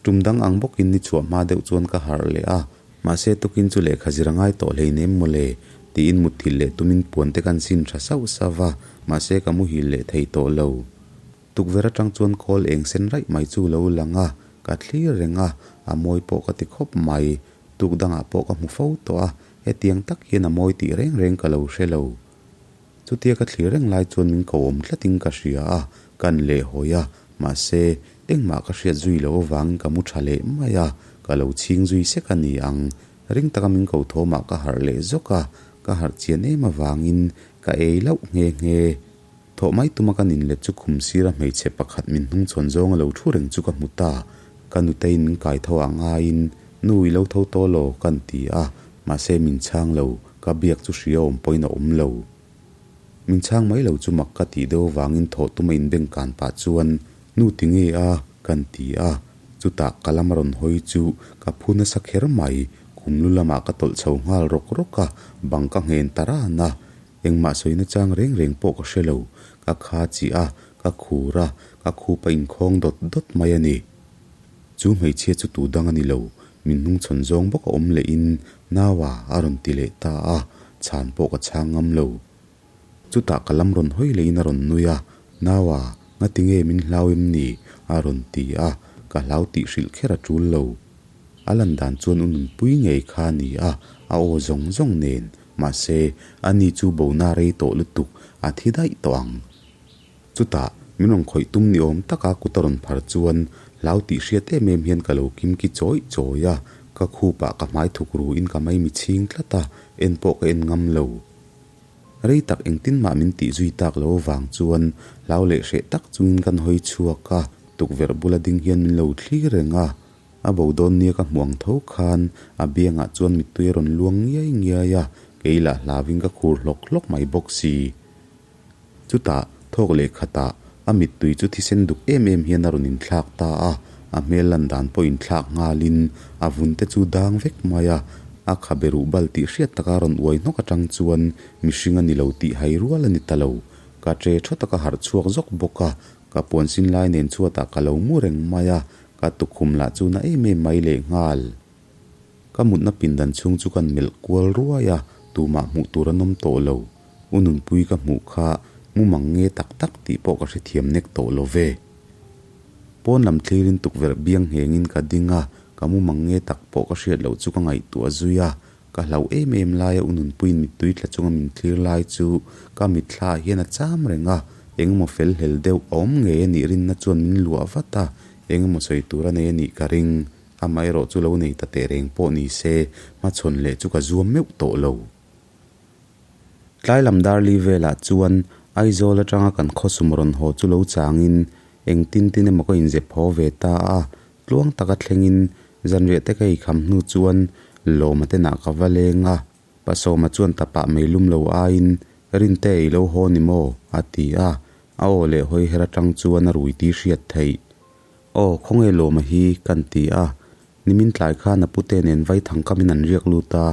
Tum dang ang bawkin ni chhuah hma deuh chuan ka harh leh a, mahse tukin chu lehkha zir a ngai tawh hleinem mawle tiin mutthilh leh tumin puan te kan sin tha sauh sauh a, mahse ka muhil leh thei tawh lo. Tukverh atang chuan khawl eng sen raih mai chu lo lang a, ka thlir reng a, a mawi pawh ka ti khawp mai. Tuk dangah pawh ka hmu fo tawh a, hetiang tak hian a mawi tih reng reng ka lo hre lo. Chutia ka thlir reng lai chuan min ko awm tlatin ka hria a, kan leh hawi a, mahse, engmah ka hriat zui loh avangin ka mu tha leh mai a, ka lo chhing zui sek a ni ang. Ring taka min ko thawmah ka harh leh zawk a, ka harh chian em avangin ka ei lauh nghe nghe. Thawh mai tuma ka ninlet chu khum sira hmeichhe pakhat min hnungchhawn zawng a lo thu reng chu ka hmu ta. Ka nuteiin min kai tho ah ngaiin, Nu i lo tho tawh law? Kan ti a, mahse min chhang lo, ka biak chu hria awm pawhin a awm lo. Min chhang mai lo chu mak ka tih deuh avangin thawh tuma inbeng kan pah chuan, Nu ti nge a? Kan ti a, chutah ka lam a rawn hawi chu ka phu nasa kher mai, khum lu lamah ka tawlh chho nghal rawk rawk a, bang ka nghen ta ran a, Engmah sawina chang reng reng pawh ka hre lo, ka kha chih a, ka khur a, ka khup a inkhawng dawt dawt mai a ni. Chu hmeichhia chu tu dang a ni lo, min hnungchhawn zawng bawk a awm lehin Naua a rawn ti leh ta a, chhan pawh ka chhang ngam lo. Chutah ka lam rawn hawi lehin a rawn nui a, Naua, ngati nge min hlau em ni? a rawn ti a, ka hlau tih hrilh kher a tul lo. A lan dan chuan u nunpui ngei kha a ni a, a aw zawng zawng nen Mahse, ani chu bona rei tawh lutuk, a thi daih tawh ang. Chutah, min rawn khawih tum ni awm taka kut a rawn phar chuan hlau tih hriat em em hian ka lo kimki chawih chawih a, ka khupah ka hmai thuk ruin ka maimi chhing tlat a, en pawh ka en ngam lo. Rei tak engtin mah min tih zui tak lo avang chuan hlau leh hreh tak chungin kan hawi chhuak a, tukverh bula ding hian min lo thlir reng a, A bo dawn nia ka hmuh ang tho khan a biangah chuan mittui a rawn luang ngiai ngiai a, kei lah hlauin ka khur hlawk hlawk mai bawk si. Chutah, thawk leh khatah a mittui chu thisen duk em em hian a rawn inthlak ta a, a hmel lan dan pawh inthlak nghalin a vun te chu dang vek mai a, a khabe ruh bal tih hriat taka rawn uai hnawk atang chuan mihring a ni lo tih hai rual a ni ta lo. Ka tre thawt a ka harh chhuak zawk bawk a, ka puan sin lai nen chhuatah ka lo mu reng mai a, Ka tukhum lah chu na em em mai leh nghal. Ka mutna pindan chhung chu kan melh kual ruai a, tumah hmuh tur an awm tawh lo. U Nunpui ka hmuh kha mumang nge tak tak tih pawh ka hrethiam nek tawh lo ve. Pawn lam thlirin tukverh biang nghengin ka ding a, ka mumang nge tak pawh ka hriat loh chu ka ngaihtuah zui a. Ka hlauh em em laia U Nunpuiin mittui tla chunga min thlir lai chu ka mitthla ah hian a cham reng a, engemaw fel hlel deuh a awm ngei a nih rinna chuan min luah vat a, engemaw sawi tur a nei a nih ka ring. Amaherawh chu lo nei ta teh reng pawh ni se, hmachhawn leh chu ka zuam meuh tawh lo. Tlai lam darli velah chuan Aizawl atanga kan khawsum rawn haw chu lo changin engtin tin emaw ka inzep haw ve ta a, Tluang taka thlengin zanriah te ka eikham hnu chuan Lawma te nah ka va leng a, Pasawma chuan tapah mei lum lo aiin Rinte ei lo haw ni maw? a ti a, a aw leh hawi her atang chuan a rui tih hriat theih. Aw, khawnge Lawma hi? kan ti a, nimin tlai khan a pute nen vaithang kamin an riak lut a,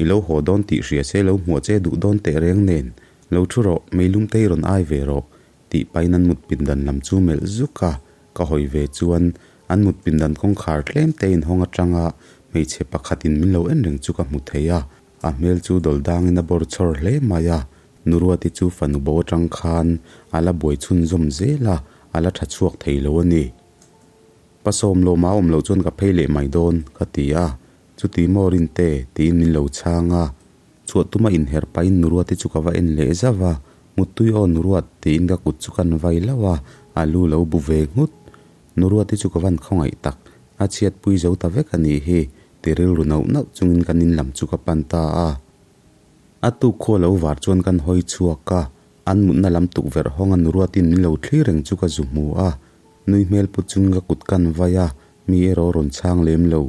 i lo haw dawn tih hria se lo hmuah che duh dawn teh reng nen, lo thu rawh, meilum te i rawn ai ve rawh, tih pahin an mut pindan lam chu melh zuk a, ka hawi ve chuan an mut pindan kawngkhar tlem te inhawng atanga hmeichhe pakhatin min lo en reng chu ka hmu thei a, a hmel chu dawl dangin a bawr chhawr hle mai a, Nuruati chu fanu bo atang khan a la buai chhunzawm zel a, a la tha chhuak thei lo a ni. Pasawm lawma awm loh chuan ka phei leh mai dawn, ka ti a, chuti maw Rinte tiin min lo chhang a, Chhuah tuma inherh pahin Nuruati chu ka va en leh zauh a, Muttui aw Nuruat tiin ka kut chu kan vai lauh a, a lu lo bu ve nghut. Nuruati chu ka van khawngaih tak. A chhiatpui zo ta vek a nih hi, ti rilru nauh nauh chungin kan in lam chu ka pan ta a. A tuk khaw lo var chuan kan hawi chhuak a, an mutna lam tukverh hawng a nuruatin min lo thlir reng chu ka zu hmu a. Nui hmel pu chungin ka kut kan vai a, mi erawh rawn chhang lem lo.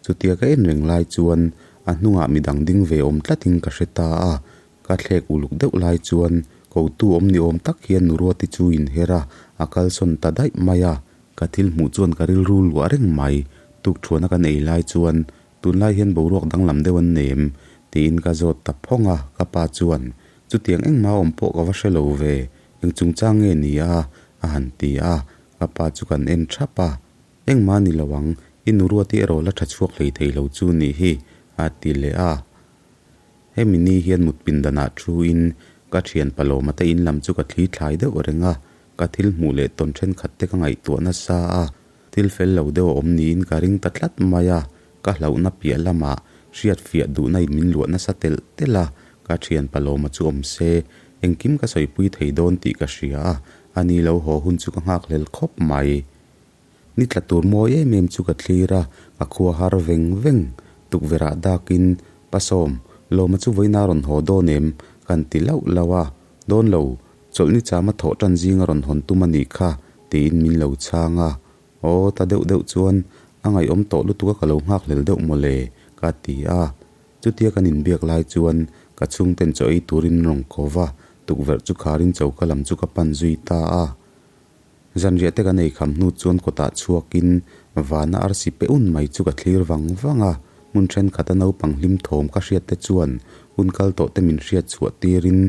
Chutia ka en reng lai chuan a hnungah midang ding ve awm tlatin ka hre ta a, ka thlek uluk deuh lai chuan kotu awm ni awm tak hian Nuruati chu inher a, a kalsawn ta daih mai a. Ka thil hmuh chuan ka rilru luah reng mai, tukthuana kan ei lai chuan tunlai hian boruak danglam deuh an nei em? tiin ka zawt ta phawng a, ka pa chuan chutiang engmah awm pawh ka va hre lo ve, eng chungchang nge ni a? a han ti a, ka pa chu kan en thap a. Engmah ni lo ang, i nu ruati erawh la tha chhuak hlei thei lo chu nih hi, a ti leh a. Hemi ni hian mut pindanah thu in ka thian Palawma te in lam chu ka thli thlai deuh reng a, ka thil hmuh leh tawn thenkhat te ka ngaihtuah nasa a, thil fel lo deuh a awm niin ka ring ta tlat mai a, ka hlauhna piah lamah hriat fiah duhna in min luah nasa telh telh a, ka thian Palawma chu awm se, engkim ka sawipui thei dawn tih ka hria a, ani lo haw hun chu ka nghakhlel khawp mai. Ni tla tur mawi em em chu ka thlir a, ka khua har veng veng. Tukverh ah dakin, Pasawm, Lawma chu vawiin a rawn haw dawn em? Kan ti lauh lauh a, Dawn lo, chawlh ni chama thawh tan zinga rawn hawn tum a nih kha, tiin min lo chhang a. Aw, ta deuh deuh chuan, a ngaihawm tawh lutuk a ka lo nghakhlel deuh mawle, ka ti a. Chutia kan inbiak lai chuan ka chhungten chaw ei turin min rawn ko va, tukverh chu kharin choka lam chu ka pan zui ta a. Zanriah te kan ei kham hnu chuan kawtah chhuakin vana arsi pe un mai chu ka thlir vang vang a, hmun thenkhat a naupang hlim thawm ka hriat te chuan hun kal tawh te min hriat chhuah tirin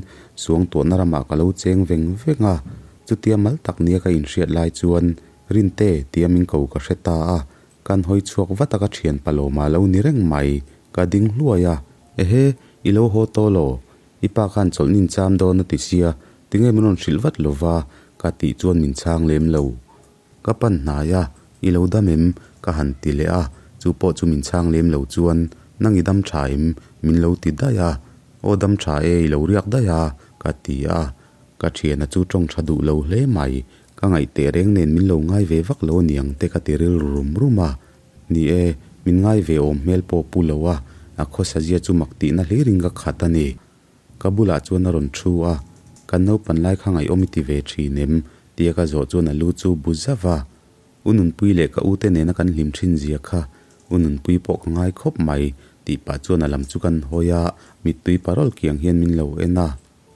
suangtuahna ramah ka lo cheng veng veng a, chutia mal tak nia ka inhriat lai chuan Rinte tia min ko ka hre ta a, kan hawi chhuak vat a ka thian Palawma lo ni reng mai, ka ding hluai a, Ehe, i lo haw tawh law? I pa khan chawlh nin cham dawn a ti sia, tinge min rawn hrilh vat lova? ka tih chuan min chhang lem lo. Ka pan hnai a, I lo dam em? ka han ti leh a, chu pawh chu min chhang lem lo chuan, Nang i dam tha em? min lo ti daih a, Aw dam tha e, i lo riak daih a, ka ti a. Ka thiana chu tawng tha duh lo hle mai, ka ngaih teh reng nen min lo ngai ve vak lo aniang te ka ti rilru rum rum a. Ni e, min ngai ve awm hmel pawh pu lo a, a khawsazia chu mak tihna hlirin ka khat a ni. Ka bulah chuan a rawn thu a, Kan naupan lai kha ngaihawm i ti ve thin em? tia ka zawh chuan a lu chu bu zauh a. U Nunpui leh ka ute nena kan hlim thin zia kha U Nunpui pawh ka ngai khawp mai tih pah chuan a lam chu kan hawi a, mittui parawl kiang hian min lo en a.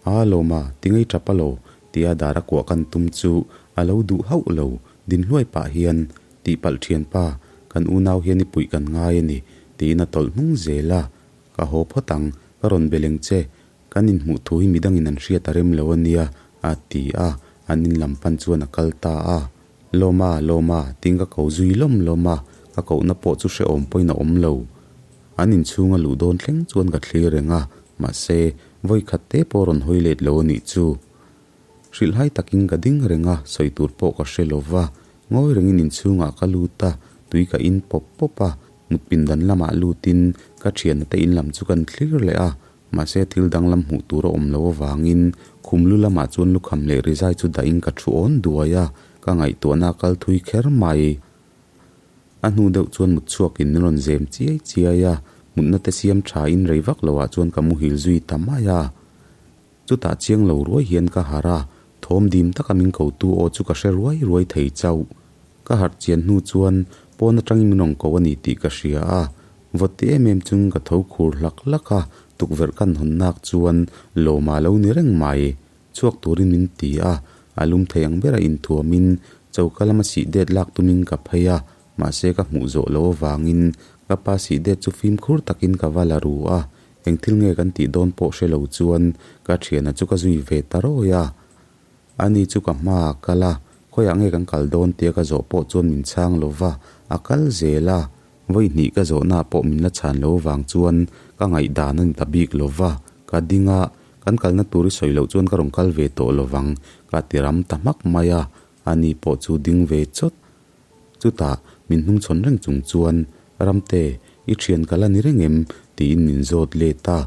A lawma, ti ngei tap a lo, tia dar a kuah kan tum chu a lo duh hauh lo, din hluai pah hian, Tihpalh thianpa, kan unau hian i puih kan ngai a ni, tiin a tawlh hnung zel a. Ka haw phawt ang, ka rawn be leng che, kan inhmuh thu hi midangin an hriat a rem lo a nia, a ti a, an in lam pan chuan a kal ta a. Lawma, Lawma, tiin ka ko zui lawm lawm a, ka kohna pawh chu hrehawm pawhin a awm lo. An inchhung a luh dawn thleng chuan ka thlir reng a, mahse, vawi khat te pawh rawn hawi let lo a nih chu. Hrilhhai takin ka ding reng a, sawi tur pawh ka hre lo va. Ngawi rengin inchhungah ka lut a, tui ka in pawp pawp a, mut pindan lamah lutin ka thiana te in lam chu kan thlir leh a, mahse thil danglam hmuh tur a awm lo avangin khum lu lamah chuan lukham leh rizai chu dahin ka thu awn duai a, ka ngaihtuahna a kal thui kher mai. A hnu deuh chuan mut chhuakin min rawn zem chiai chiai a, mutna te siam thain rei vak loah chuan ka muhil zui ta mai a. Chutah chiang lo ruai hian ka harh a, thawm dim taka min kotu aw chu ka hre ruai ruai thei chauh. Ka harh chian hnu chuan pawn atangin min rawn ko a ni tih ka hria a, vawt ti em em chung ka tho khur hlak hlak a, tukverh kan hawn nak chuan lawma lo ni reng mai. Chhuak turin min ti a, a lum thei ang bera inthuamin choka lama sih det lak tumin ka phei a, mahse ka hmuh zawh loh avangin ka pa sih det chu fimkhur takin ka va la ru a, eng thil nge kan tih dawn pawh hre lo chuan ka thiana chu ka zui ve ta rawi a. Ani chu ka hmaah a kal a, khawiah nge kan kal dawn tia ka zawh pawh chuan min chhang lo va, a kal zel a, Vawi hnih ka zawhna pawh min la chhan lo vang chuan ka ngaihdan a ni ta bik lo va, ka ding a, kan kalna tur i sawi loh chuan ka rawn kal ve tawh lo vang, ka ti ram ta hmak mai a, ani pawh chu ding ve chawt. Chutah min hnungchhawn reng chung chuan, Ramte, i thian ka la ni reng em? tiin min zawt let a.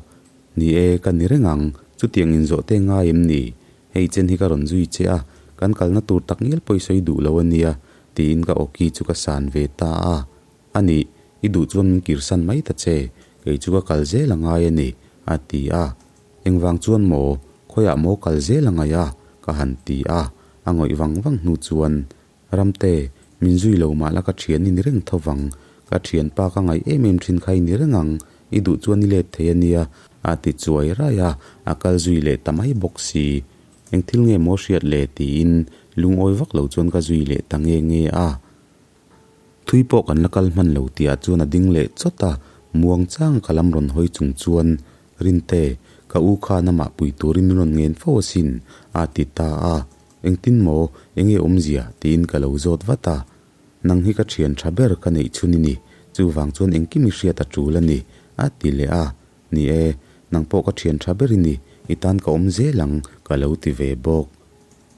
Ni e, ka ni reng ang, chutiang inzawh te ngai em ni? Hei chen hi ka rawn zui che a, kan kalna tur tak ngial pawh i sawi duh lo a nia, tiin ka awki chu ka san ve ta a. A nih, i duh chuan min kirsan mai ta che, kei chu ka kal zel a ngai a ni, a ti a. Engvang chuan maw, khawiah maw kal zel a ngaih a? ka han ti a, a ngawih vang vang hnu chuan, Ramte, min zui lo mah la ka thian i ni reng tho vang, ka thianpa ka ngaih em em thin kha i ni reng ang, i duh chuan i let thei a nia, a ti chuai raih a, a kal zui leh ta mai bawk si. Eng thil nge maw hriat le tiin lungawi vak lo chuan ka zui leh ta nge nge a. Thui pawh kan la kal hman lo tihah chuan a ding leh chawt a, muang chang ka lam rawn hawi chung chuan, Rinte, ka u khan amah pui turin min rawn ngen fo asin, a ti ta a. Engtin maw, enge awmzia? tiin ka lo zawt vat a. Nang hi ka thian tha ber ka neih chhun i ni, chuvang chuan engkim i hriat a tul a ni, a ti leh a. Ni e, nang pawh ka thian tha ber i ni, i tan ka awm zel ang, ka lo ti ve bawk.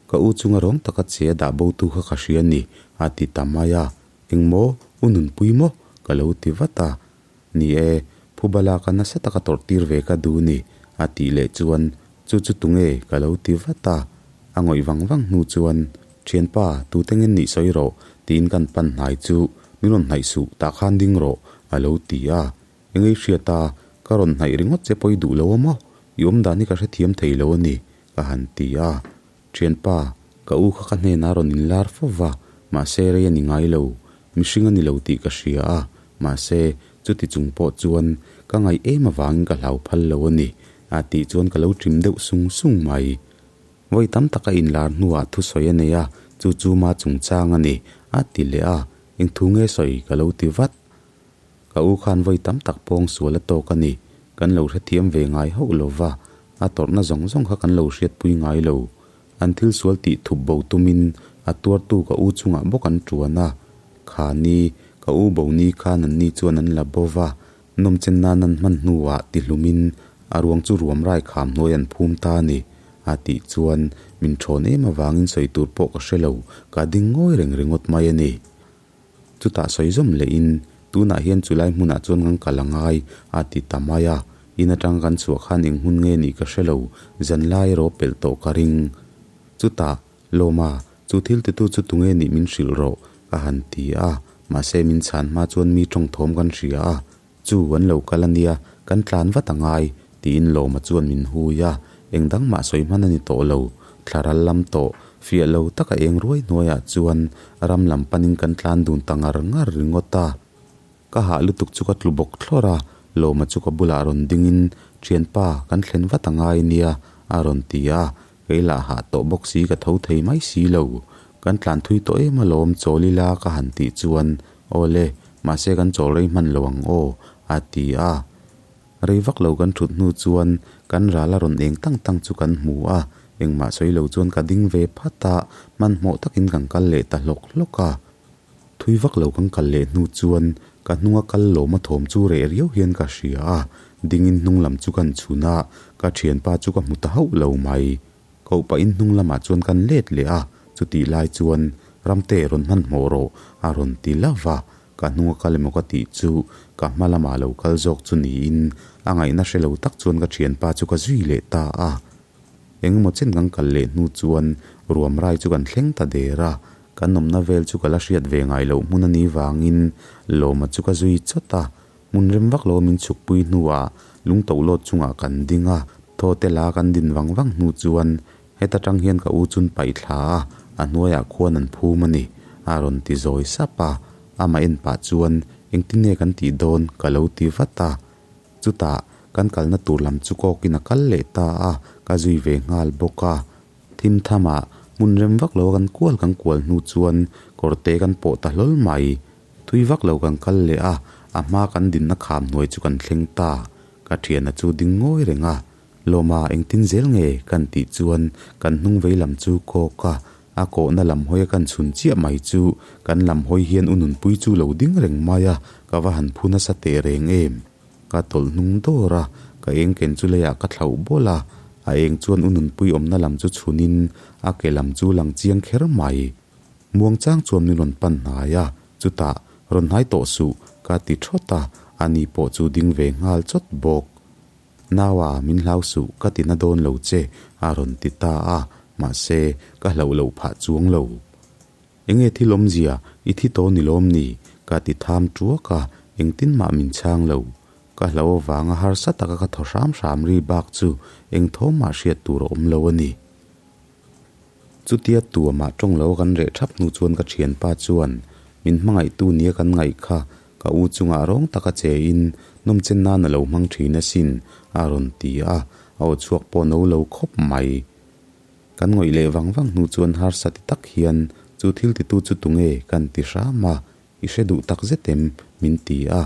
Ka u chunga rawng taka che a dah bo tu kha ka hria ni, a ti ta mai a. Engmaw, u nunpui maw? ka lo ti vat a. Ni e, Phubala ka nasa taka tawrh tir ve ka duh ni, a tih leh chuan, Chu chu tunge? ka lo ti vat a. A ngawih vang vang hnu chuan, Thianpa, tute ngen nih sawi rawh, tiin kan pan hnai chu, Min rawn hnaih suh, tah khan ding rawh, a lo ti a. Engei hriat a, ka rawn hnaih ringawt che pawh i duh lo a maw? I awm dan hi ka hrethiam thei lo a ni, ka han ti a. Thianpa, ka u kha ka hnenah rawn inlar fo va, mahse rei a ni ngai lo. Mihring a ni lo tih ka hria a, mahse chuti chung pawh chuan ka ngaih em avangin ka hlau phal lo a ni, a tih chuan ka lo ṭim deuh sung sung mai. Vawi tam tak a inlar hnuah thusawi a nei a, chu chu ma chungchang a ni, a ti leh a, eng thu nge sawi ka lo ti vat. Ka u khan vawi tam tak pawng sual a tawk a ni. Kan lo hrethiam ve ngai hauh lo va, a tawrhna zawng zawng kha kan lo hriatpui ngai lo. An thil sual tih thup bo tumin a tuartu ka u chungah bawk an tuan a. Kha ni, ka u bo ni khan an ni chuan an la bo va, nawmchen nan an hman hnuah tihlumin a ruang chu ruam rai kham hnuai an phum ta a ni. A tih chuan min thawn em avangin sawi tur pawh ka hre lo, ka ding ngawi reng ringawt mai a ni. Chutah sawi zawm lehin, Tunah hian chulai hmunah chuan kan kal a ngai, a ti ta mai a. In atang kan chhuah khan eng hmun nge nih ka hre lo, zanlai erawh pelh tawh ka ring. Chutah, Lawma, chu thil titu chu tunge nih min hrilh rawh, ka han ti a. Mahse min chhan hma chuan mi tawngthawm kan hria a. Chu an lo kal a nia, kan tlan vat a ngai, tiin Lawma chuan min hui a. Eng dang mah sawi hman a ni tawh lo. Thla ral lam tawh, fiah lo taka eng ruai hnuaiah chuan ram lam panin kan tlan dun ta ngar ngar ringawt a. Ka hah lutuk chu ka tlu bawk thlawr a, Lawma chu ka bulah rawn dingin, Thianpa, kan thlen vat a ngai nia, a rawn ti a. Kei lah hah tawh bawk si ka tho thei mai si lo. Kan tlan thui tawh em alawm, chawl ila ka han tih chuan, Awle, mahse kan chawl rei hman lo ang aw, a ti a. Rei vak lo kan thut hnu chuan kan ral a rawn eng tang tang chu kan hmu a, engmah sawi lo chuan ka ding ve phat a, hmanhmawh takin kan kal leh ta hlawk hlawk a. Thui vak lo kan kal leh hnu chuan ka hnunga kal lawm a thawm chu reh riau hian ka hria a, dingin hnung lam chu kan chhun a, ka thianpa chu ka hmu ta hauh lo mai. Koh pahin hnung lamah chuan kan let leh a, chutih lai chuan Ramte rawn hmanhmawh rawh a rawn ti lo va, ka hnunga kal emaw ka tih chu ka hma lamah lo kal zawk chu niin a ngaihna hre lo tak chuan ka thianpa chu ka zui leh ta a. Engemaw chen kan kal leh hnu chuan ruam rai chu kan thleng ta der a, kan awmna vel chu ka la hriat ve ngai loh hmun a nih vangin Lawma chu ka zui chawt a, hmun rem vak lo min chhukpui hnuah lungtohlawt chungah kan ding a, thaw te la kan din vang vang hnu chuan heta tang hian ka u chun paih thla a, a hnuaiah khuan an phum a ni, a rawn ti zawi sap a, amah en pah chuan engtin nge kan tih dawn ka lo ti vat a. Chutah, kan kalna tur lam chu kawkin a kal leh ta a, ka zui ve nghal bawk a. Thim thamah, hmun rem vak lo kan kual kan kual hnu chuan kawrte kan pawh ta hlawl mai. Thui vak lo kan kal leh a, a hma kan dinna kham hnuai chu kan thleng ta. Ka thiana chu ding ngawi reng a, Lawma engtin zel nge kan tih chuan kan hnung vei lam chu kawk a, a kawhna lam hawi a kan chhun chiah mai chu kan lam hawi hian u nunpui chu lo ding reng mai a, ka va han phu nasa teh reng em. Ka tawlh hnung dawr a, ka eng ken chu leiah ka thlauh bawlh a, a eng chuan u nunpui awmna lam chu chhunin a ke lam chu lang chiang kher mai. Muangchang chuan min rawn pan hnai a, chutah rawn hnai tawh suh ka ti thawt a, ani pawh chu ding ve nghal chawt bawk. Naua, min hlau suh, ka ti na dawn lo che, a rawn ti ta a, mahse, ka hlauh loh phah chuang lo. Enge thil awmzia, i thi tawh ni lawm ni? Ka ti tham tuak a, engtin mah min chhang lo. Ka hlo avanga harsa taka ka thaw hram hram ri bak chu eng thawm mah hriat tur a awm lo a ni. Chutia tuamah tawng lo kan reh thap hnu chuan ka thianpa chuan min hmangaihtu nia kan ngaih kha ka u chungah rawng taka che in nawmchen nan a lo hmang thin asin a rawn ti a, a aw chhuak pawh no lo khawp mai. Kan ngawih leh vang vang hnu chuan harsa ti tak hian chu thil titu chu tunge kan ti hram a, i hre duh tak zet em? min ti a,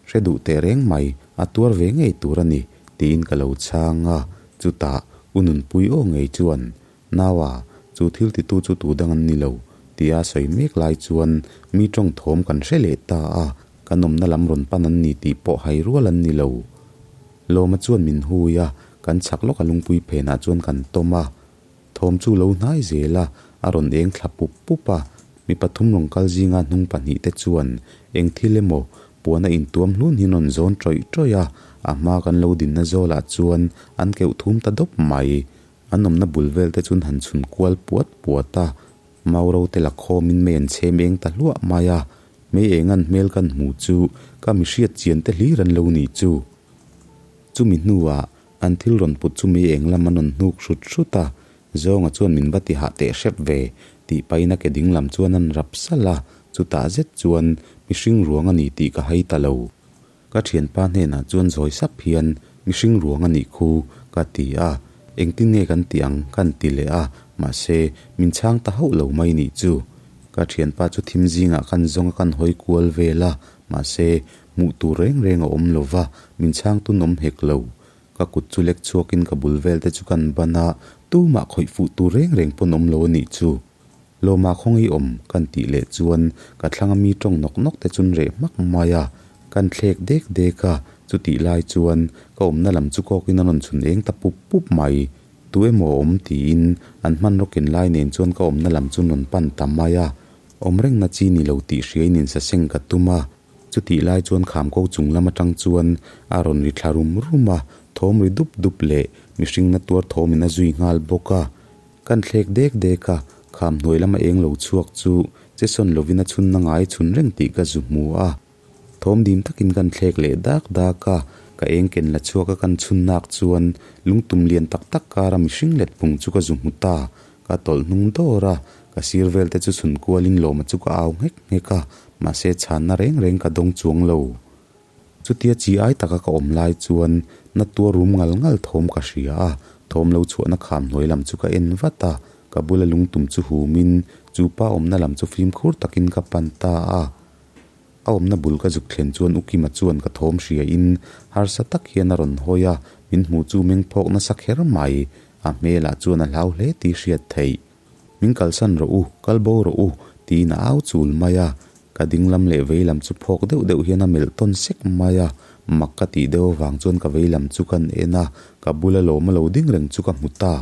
hre duh teh reng mai, a tuar ve ngei tur a ni tiin ka lo chhang a, chutah u Nunpui aw ngei chuan Naua, chu thil titu chu tu dang an ni lo tia sawi mek lai chuan mi tawng thawm kan hre leh ta a, kan awmna lam rawn pan an ni tih pawh hai rual an ni lo. Lawma chuan min hui a, kan chhak lawk a lungpui phenah chuan kan tawm a. Thawm chu lo hnai zel a, a rawn eng thla pup pup a. Mi pathum rawn kal zinga hnung pahnih te chuan eng thil emaw puan a intuam hlun hi rawn zawn tawih tawih a, a hma kan lo dinna zawlah chuan an keuh thum ta dawp mai. An awmna bul vel te chuan han chhun kual puat puat a, Mauro te la khawmin mei an chhem eng ta hluah mai a, mei eng an hmel kan hmuh chu ka mi hriat chian te hlir an lo nih chu. Chumi hnuah an thil rawn put chu mei eng lam an rawn hnuk hrut hrut a, Zawnga chuan min va ti hah teh hrep ve tih pahin a ke ding lam chuan an rap salh a, chutah zet chuan mihring ruang a ni tih ka hai ta lo. Ka thianpa hnenah chuan zawi sap hian mihring ruang a nih khu ka ti a, engtin nge kan tih ang kan ti leh a, mahse min chhang ta hauh lo mai nih chu. Ka thianpa chu thim zingah kan zawng a kan hawi kual vel a, mahse hmuh tur reng reng a awm lo va, min chhang tun awm hek lo. Ka kut chu lek chhuakin ka bul vel te chu kan ban a, tumah khawih fuh tur reng reng pawn awm lo a nih chu. Lawma khawngaih awm kan tih leh chuan ka thlanga mi tawng nawk nawk te chun reh hmak mai a, kan thlek dek dek a, chutih lai chuan ka awmna lam chu kawkin a rawn chhun eng ta pup pup mai. Tu emaw a awm tiin an hmanraw ken lai nen chuan ka awmna lam chu rawn pan ta mai a, awm rengna chi ni lo tih hriain insaseng ka tum a, chutih lai chuan khamko chung lam atang chuan a rawn ri thla rum rum a, thawm ri dup dup leh mihringna tuar thawmin a zui nghal bawk a. Kan thlek dek dek a, kham hnuai lama eng lo chhuak chu che sawn lovin a chhunna ngai chhun reng tih ka zu hmu a. Thawm dim takin kan thlek leh dak dak a, ka eng ken la chhuak a kan chhun nak chuan lungtum lian tak tak kara mihring let pung chu ka zu hmu ta. Ka tawlh hnung dawr a, ka sir vel te chu chhun kualin lawma chu ka au nghek nghek a, mahse chhanna reng reng ka dawng chuang lo. Chutia chi ai taka ka awm lai chuan na tuar rum ngal ngal thawm ka hria a, thawm lo chhuahna kham hnuai lam chu ka en vat a, ka bula lungtum chu humin chu pa awmna lam chu fimkhur takin ka pan ta a. A awmna bul ka zuk thlen chuan U Kima chuan ka thawm hriain harsa tak hian a rawn hawi a, min hmuh chu meng phawk nasa kher mai, a hmelah chuan a hlau hle tih hriat theih. Min kalsan rawh u, kal bo rawh u, tiin a au chul mai a. Ka ding lam leh vei lam chu phawk deuh deuh hian a melh tawn sek mai a. Mak ka tih deuh avang chuan ka vei lam chu kan en a, ka bula lawm a lo ding reng chu ka hmu ta.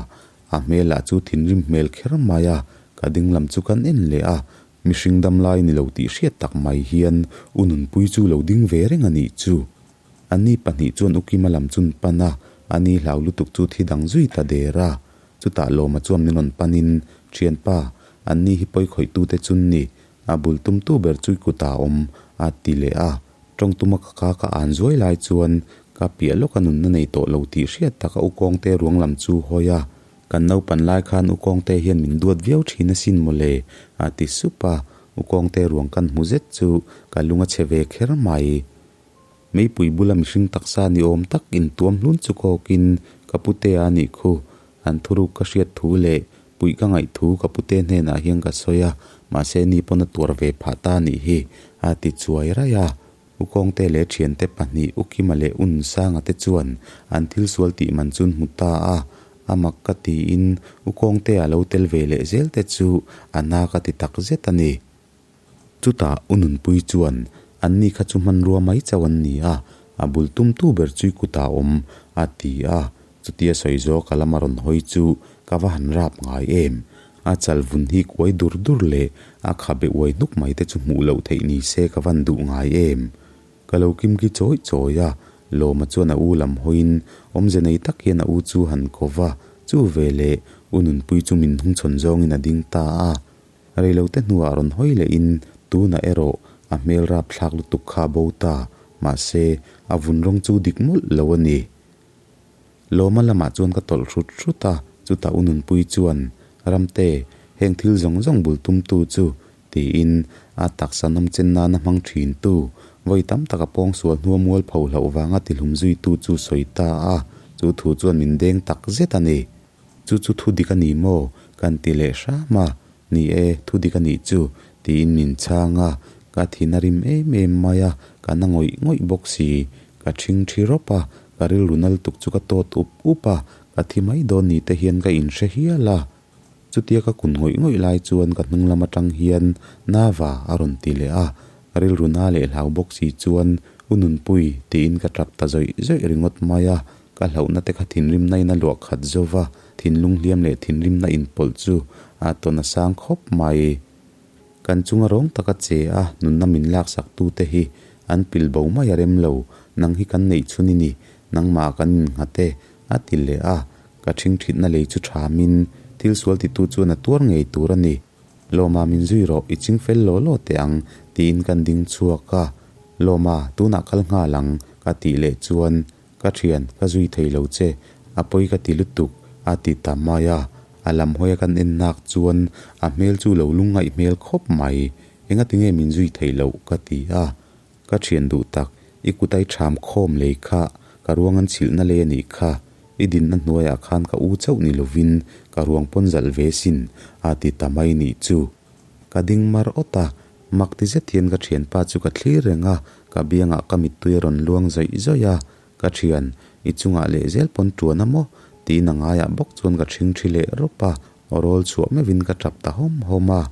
A hmelah chu thinrim hmel kher mai a, ka ding lam chu kan en leh a. Mihring dam lai ni lo tih hriat tak mai hian u Nunpui chu lo ding ve reng a nih chu. Ani pahnih chuan u Kima lam chun pan a, ani hlau lutuk chu thi dang zui ta der a. Chutah Lawma chuan min rawn panin, Thianpa, anni hi pawi khawihtute chun ni, a bul tumtu ber chu i kutah a awm, a ti leh a. Tawng tuma ka ka ka an zuai lai chuan ka piah lawka nunna nei tawh lo tih hriat tak a Ukawngte ruang lam chu hawi a. Kan naupan lai khan Ukawngte hian min duat viau thin asin mawle, a ti sup a. Ukawngte ruang kan hmu zet chu ka lung a chhe ve kher mai. Meipui bula mihring taksa ni awm tak intuam hlun chu kawkin ka pute a nih khu. An thuruk ka hriat thu leh puih ka ngaih thu ka pute hnenah hian ka sawi a, mahse ni pawn a tuar ve phah ta nih hi, a ti chuai raih a. U Kawngte leh thiante pahnih U Kima leh U Nunsanga te chuan an thil sual tih man chu an hmu ta a, a mak ka tiin U Kawngtea lo tel ve leh zel te chu a na ka ti tak zet a ni. Chutah U Nunpui chuan, Anni kha chu hmanrua mai chauh an ni a, a bul tumtu ber chu i kutah a awm, a ti a. Chutia sawi zawk a lama rawn hawi chu ka va han rap ngai em. A chal vun hi kuai dur dur leh a khabe uai hnuk mai te chu hmuh loh theih ni se ka van duh ngai em. Ka lo kim ki chawi chawi a, Lawma chuan a u lam hawiin awmze nei tak hian a u chu han ko va, chu veleh U Nunpui chu min hnungchhawn zawngin a ding ta a. Reilote hnuah rawn hawi lehin tunah erawh A hmel rapthlak lutuk kha bo ta, mahse, a vun rawng chu dik mawlh lo a ni. Lawma lamah chuan ka tawlh hrut hrut a, chutah u Nunpui chuan, Ramte, heng thil zawng zawng bul tumtu chu, tiin a taksa nawmchen nana hmang thintu, vawi tam taka pawngsual hnua mualpho hlauh vanga tihlum zuitu chu sawi ta a, chu thu chuan min deng tak zet a ni. Chu chu thu dik a ni maw? Kan ti leh hram a, Ni e, thu dik a nih chu, tiin min chhang a, ka thin a rim em em mai a, ka na ngawih ngawih bawk si. Ka ṭhing ṭhi rawp a, ka rilru nal tuk chu ka tawt up up a, ka thi mai dawn ni te hian ka inhre hial a. Chutia ka kun ngawih ngawih lai chuan ka hnung lam aṭang hian Nava a rawn ti leh a, ka rilru na leh hlau bawk si chuan U Nunpui tiin ka ṭap ta zawih zawih ringawt mai a, Ka hlauhna te kha thinrimna in a luah khat zo va, thinlung hliam leh thinrimna inpawlh chu a tawn a sang khawp mai. Kan chunga rawng taka che a, nunna min laksak tu te hi an pil bo mai a rem lo, nang hi kan neih chhun i ni, nangmah kan innghat e, a ti leh a, ka ṭhingṭhitna lei chu ṭhamin thil sual titu chuan a tuar ngei tur a ni. Lawma min zui rawh, i ching fel law law teh ang, tiin kan ding chhuak a. Lawma, tunah kal nghal ang, ka tih leh chuan Ka thian, ka zui thei lo che, a pawi ka ti lutuk, a ti ta mai a. A lam hawi a kan en nak chuan a hmel chu lo lungngaih hmel khawp mai. Engati nge min zui theih loh? ka ti a. Ka thian duh tak, i kut ai ṭham khawm lei kha, ka ruang an chhilhna lei a nih kha. I dinna hnuaiah khan ka u chauh ni lovin ka ruang pawn zalh ve sin, a ti ta mai nih chu. Ka ding mar awt a, Mak ti zet hian ka thianpa chu ka thlir reng a, ka biangah ka mittui a rawn luang zawih zawih a, ka thian, i chungah leh zel pawn tuan a maw? tiin a ngaiah bawk chuan ka thing thi leh rawp a, aw rawl chhuah meuhin ka tap ta hawm hawm a.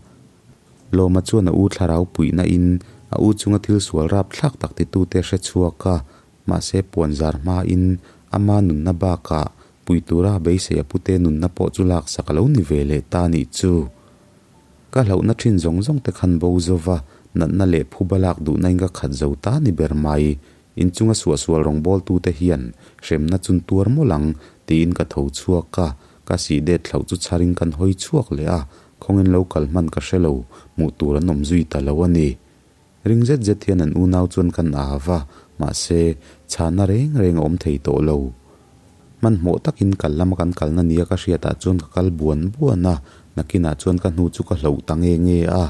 Lawma chuan a u thlarau puihna in a u chunga thil sual rap thlak tak titute hre chhuak a, mahse puan zar hmain ama nunna bakah pui tura beisei a pute nunna pawh chu laksak a lo ni ve leh ta nih chu. Ka hlauhna thin zawng zawng te khan bo zo va, natna leh phuba lak duhna in ka khat zo ta ni ber mai. Inchunga suahsual rawngbawltu te hian hremna chun tuar mawlh ang tiin ka tho chhuak a, ka sih det thlauh chu chharin kan hawi chhuak leh a, khawngin lo kal hman ka hre lo, hmuh tur an awm zui ta lo a ni. Ring zet zet hian an unau chuan kan aa va, mahse, chhana reng reng a awm thei tawh lo. Hmanhmawh takin kal lama kan kalna nia ka hriatah chuan ka kal buan buan a, nakinah chuan ka hnu chu ka hloh ta nge nge a.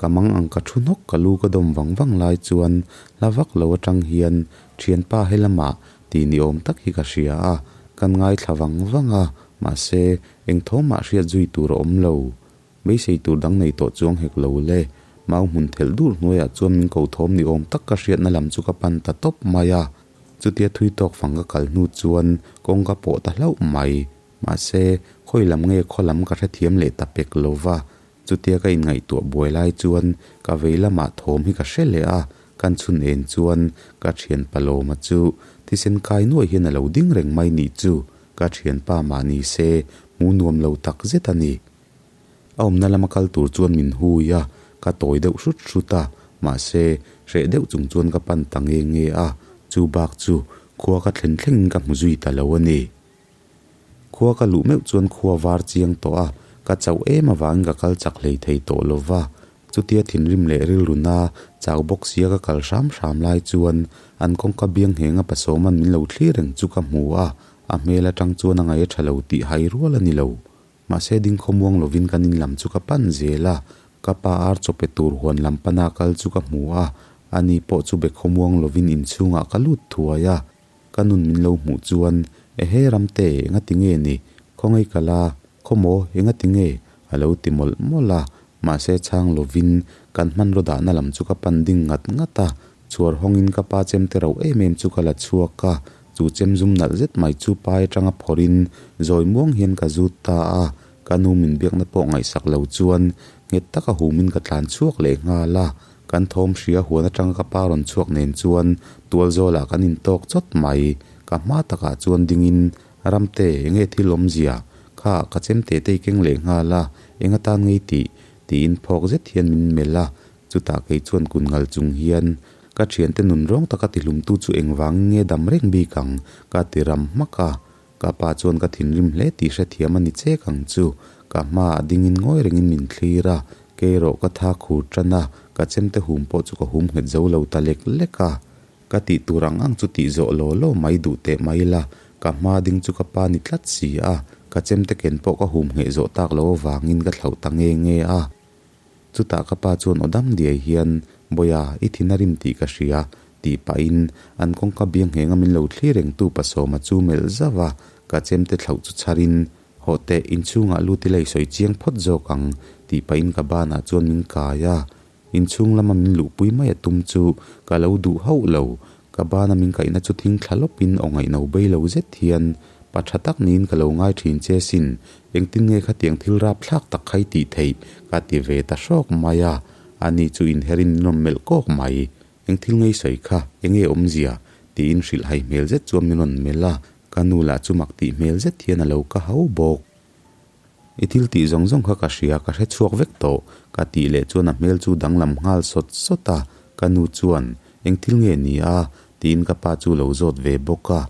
Ka mang ang ka thu hnawk ka lu ka dawm vang vang lai chuan hla vak lo atang hian thianpa he lamah tih ni awm tak hi ka hria a, kan ngaithla vang vang a, mahse, eng thawmah hriat zui tur a awm lo. Beisei tur dang nei tawh chuang hek lo le. Mau hmun thelh dur hnuaiah chuan min ko thawm ni awm tak ka hriatna lam chu ka pan ta tawp mai a. Chutia thui tawk fang ka kal hnu chuan kawng ka pawh ta hlauh mai. Mahse, khawi lam nge khaw lam ka hrethiam leh ta pek lo va. Chutia ka inngaihtuah buai lai chuan ka vei lamah thawm hi ka hre leh a, kan chhun en chuan ka thianpa Lawma chu thisen kai nuai hian a lo ding reng mai nih chu ka thianpa mah ni se hmu nuam lo tak zet a ni. A awmna lama kal tur chuan min hui a, ka tawi deuh hrut hrut a, mahse, hreh deuh chung chuan ka pan ta nge nge a, chu bak chu khua ka thlen thlengin ka hmu zui ta lo a ni. Khua ka luh meuh chuan khua var chiang tawh a, ka chauh em avangin ka kal chak hlei thei tawh lo va, chutia thinrim leh rilru na chau bawk sia ka kal hram hram lai chuan an kawngka biang nghenga pasawman min lo thlir reng chu ka hmu a, a hmel atang chuan a ngaih a tha lo tih hai rual a ni lo. Mahse ding khawmuang lovin kan in lam chu ka pan zel a, ka pa ar chaw pe tur huan lam pana kal chu ka hmu a, ani pawh chu be khawmuang lovin inchhungah ka lut thuai a, ka nun min lo hmuh chuan, Ehe Ramte, engati nge ni? Khawngaih ka la, khawmaw, engati nge? a lo ti mawlh mawlh a, mahse chhang lovin kan hmanraw dahna lam chu ka pan ding ngat ngat a, chhuar hawngin ka pa chemte rauh em em chu ka la chhuak a, Chu chem zum nalh zet mai chu pai atanga phawrhin zawi muang hian ka zut ta a, ka nu min biakna pawh ngaihsak lo chuan nghet taka humin ka tlan chhuak leh nghal a, kan thawm hria huan atanga ka pa rawn chhuak nen chuan tual zawlah kan intawk chawt mai, ka hma takah chuan dingin Ramte enge thil awmzia kha ka chem teh te i keng leh nghal a, eng atan ngei tih? tiin phawk zet hian min melh a, chutah kei chuan kun ngal chung hian Ka thiante nun rawng taka tihlumtu chu engvangin nge dam reng bik ang? Ka ti ram hmak a. Ka pa chuan ka thinrim hle tih hrethiam a ni chek ang chu. Ka hmaah dingin ngawi rengin min thlir a. Kei erawh ka tha khur tan a, ka chemte hum pawh chu ka hum nghet zo lo ta lek lek a. Ka tih tur ang ang chu tih zawh law law mai duh teh mai la, ka hma ding chu ka pa ni tlat si a, ka chemte ken pawh ka hum ngheh zawh tak lo avangin ka thlauh ta nge nge a. Chutah ka pa chuan aw dam diai hian, Bawiha, i thin a rim tih ka hria, tih pahin an kawngka biang nghenga min lo thlir rengtu Pasawma chu melh zauh a, ka chemte thlauh chu chharin, Hawh teh, inchhungah lut ila i sawi chiang phawt zawk ang, tih pahin ka banah chuan min kai a. Inchhung lama min luhpui mai a tum chu ka lo duh hauh lo. Ka bana min kaihna chu thing thla lawpin aw ngaihno bei lo zet hian, Pa tha tak niin ka lo ngai thin che sin, engtin nge khatiang thil rap thlak tak kha i tih theih? ka ti ve ta hrawk mai a. Ani chu inherin min rawn melh kawk mai. Eng thil ngei sawi kha, enge awmzia? tiin hrilh hai hmel zet chuan min rawn melh a. Ka nu lah chu mak tih hmel zet hian a lo ka hau bawk. I thil tih zawng zawng kha ka hria, ka hre chhuak vek tawh, ka tih leh chuan a hmel chu danglam nghal sawt sawt a, ka nu chuan, Eng thil nge ni a? tiin ka pa chu lo zawt ve bawk a.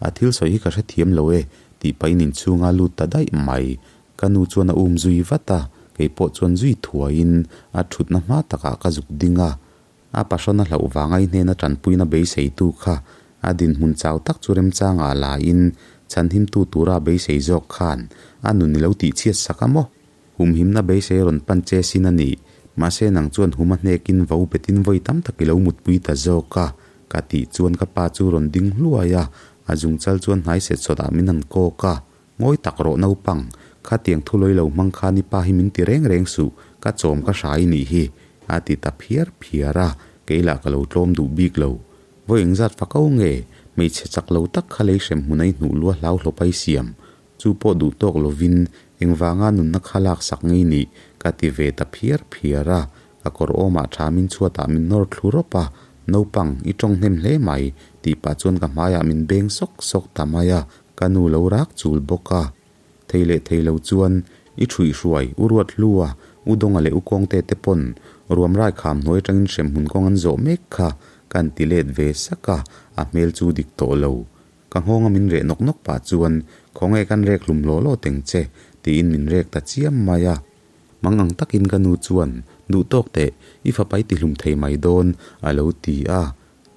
A thil sawi hi ka hre thiam lo e, tih pahin inchhunga lut ta daih mai. Ka nu chuan a um zui vat a, kei pawh chuan zui thuaiin a thutna hma takah ka zuk ding a. A pahrawn a hlauh vanga i hnena tanpuina beiseitu kha a dinhmun chau tak chu remchangah laiin chhanhimtu tura a beisei zawk khan a nun i lo tihchhiat sak a maw? Humhimna beisei rawn pan che sin a ni. Mahse nang chuan hum a hnekin vo betin vawi tam tak i lo mutpui ta zawk a, ka tih chuan ka pa chu rawn ding hluai a, a zungchal chuan hnai set sawtah min han kawk a. Ngawi tak rawh naupang, khatiang thu lawi lo hmang khan i pa hi min ti reng reng suh, ka chawm ka hrai nih hi, a ti ta phiar phiar a, kei lah ka lo tlawm duh bik lo. Vawi engzat fa ko nge, hmeichhe chak lo tak kha lei hrem hmun a i hnuh lua hlau hlawp a i siam, chu pawh duh tawk lovin engvanga nunna kha lak sak ngei nih, ka ti ve ta phiar phiar a, Ka kawr awmah tha min chhuatah min nawr thlu rawp a, Naupang, i tawng hnem hle mai, tih pah chuan ka hmaiah min beng sawk sawk ta mai a, ka nu lo rak chul bawk a. Thei leh thei lo chuan, I ṭhuih hruai, u ruat hlu a, u Dawnga leh u Kawngte te pawn ruam rai kham hnuai atangin hremhmun kawng an zawh mek kha, kan ti let ve sak a, a hmel chu dik tawh lo. Ka nghawnga min reh nawk nawk pah chuan, Khawnge kan rek hlum law law teng che, tiin min rek ta chiam mai a. Mang ang takin ka nu chuan, Duh tawk teh, i fapa i tihlum thei mai dawn, a lo ti a.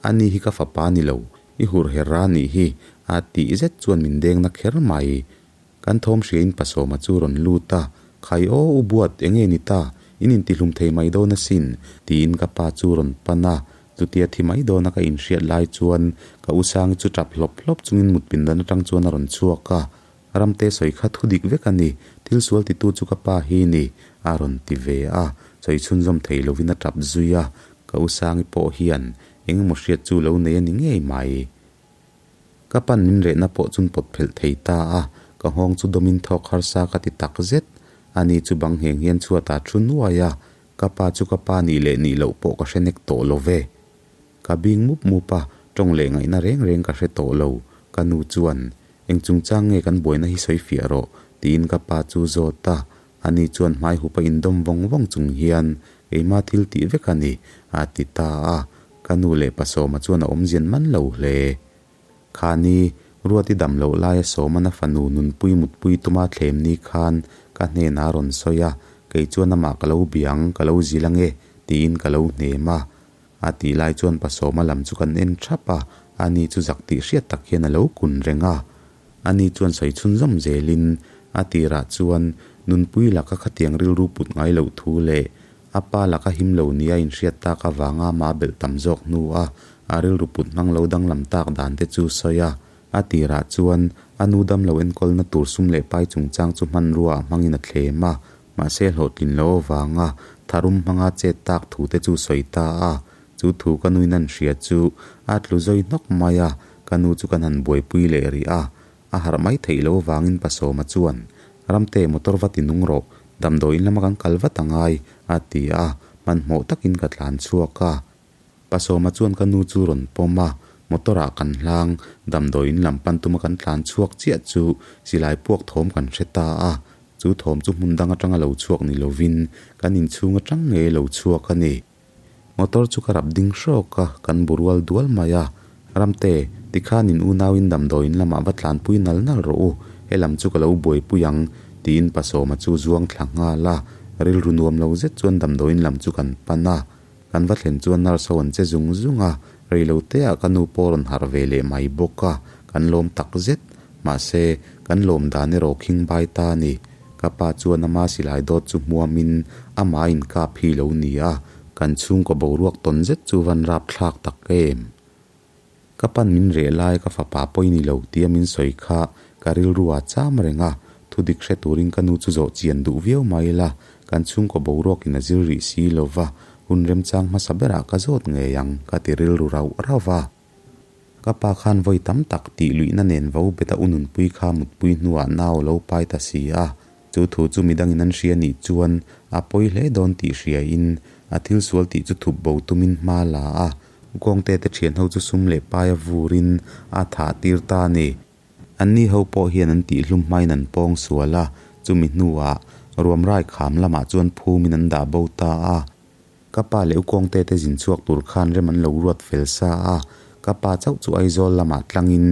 Ani hi ka fapa ni lo, i hur her a nih hi, a tih zet chuan min deng na kher mai. Kan thawm hriain Pasawma chu rawn lut a, Khai aw, u Buat, enge ni ta, in intihlum thei mai dawn asin, tiin ka pa chu rawn pan a. Chutia thi mai dawna ka inhriat lai chuan ka u Sangi chu tap hlawp hlawp chungin mutpindan atang chuan a rawn chhuak a. Ramte sawi kha thu dik vek a ni, thil sual titu chu ka pa hi ni, a rawn ti ve a, sawi chhunzawm thei lovin a tap zui a, ka u Sangi pawh hian eng emaw hriat chu lo nei a ni ngei mai. Ka pan min rehna pawh chun pawt phelh thei ta a, ka nghawng chu dawmin thawk harsa ka ti tak zet, ani chu bang ngheng hian chhuatah thu nuai a, ka pa chu ka pa nih leh nih loh pawh ka hre nek tawh lo ve. Ka bing mup mup a, tawng leh ngaihna reng reng ka hre tawh lo. Ka nu chuan, Eng chungchang nge kan buaina hi sawi fiah rawh, tiin ka pa chu zawt a. Ani chuan hmai hup a indawm vawng vawng chung hian, Keimah thil tih vek a ni, a ti ta a. Ka nu leh pa Sawma chuan a awmzian man lo hle. Khani, Ruati dam loh laia Sawmana fanu nunpui mutpui tuma thlem ni khan ka hnenah a rawn sawi a, kei chuan amah ka lo biang, ka lo zil ange, tiin ka lo hnem a. A tih lai chuan Pasawma lam chu kan en thap a, ani chu zak tih hriat tak hian a lo kun reng a. Ani chuan sawi chhunzawm zelin a tirah chuan nunpui laka khatiang rilru put ngai loh thu leh a pa laka him lo nia inhriat tak avanga amah belh tam zawk hnu a a rilru put hmang lo danglam tak dan te chu sawi a. A tirah chuan a nu damlo enkawlna tur sum leh pai chungchang chu hmanrua ah hmangin a thlem a, Mahse hlawhtlin lo avanga tharum hmanga chet tak thu te chu sawi ta a, chu thu ka nuin an hria chu a tlu zawi hnawk mai a, ka nu chu kan han buaipui leh rih a, a harh mai theih lo avangin Pasawma chuan, Ramte motor va ti nung rawh, damdawiin lama kan kal vat angai, a ti a, hmanhmawh takin ka tlan chhuak a. Pasawma chuan ka nu chu rawn pawm a, motor ah kan hlang, damdawiin lam pan tuma kan tlan chhuak chiah chu silai puak thawm kan hre ta a, chu thawm chu hmun dang atanga lo chhuak ni lovin kan inchhung atang ngei lo chhuak a ni. Motor chu ka rap ding hrawk a, kan bu rual dual mai a, Ramte, tikhan in unauin damdawiin lamah va tlanpui nal nal rawh u, helam chu ka lo buaipui ang, tiin Pasawma chu zuang thla nghal a. Rilru nuam lo zet chuan damdawiin lam chu kan pan a, kan va thlen chuan nurse ho an che zung zung a, reilo te ah ka nu pawh rawn harh ve leh mai bawk a, kan lawm tak zet. Mahse, kan lawm dan erawh khing bai ta a ni. Ka pa chuan ama silai dawt chu hmuamin amah inkap hi lo ni a, kan chhungkaw boruak tawn zet chu van rapthlak tak em. Ka pan min reh lai ka fapa pawi ni lo tia min sawi kha ka rilru a cham reng a, thu dik hre turin ka nu chu zawh chian duh viau mai la, kan chhungkaw boruakin a zir rih si lo va, hun remchang hmasa berah ka zawt ngei ang ka ti rilru rauh rauh va. Ka pa khan vawi tam tak tih luihna nen vo bet a ununpui kha mutpui hnuah nau lo pai ta si a, chu thu chu midangin an hria nih chuan a pawi hle dawn tih hriain a thil sual tih chu thup bo tumin hma la a, Kawngte te thian ho chu sum leh paia vurin a thah tir ta a ni. Anni ho pawh hian an tihhlum hmain an pawng sual a, chumi hnuah ruamrai kham lamah chuan phumin an dah bo ta a. Ka pa leh u Kawngte te zin chhuak tur khan rem an lo ruat fel sa a, ka pa chauh chu Aizawl lamah tlangin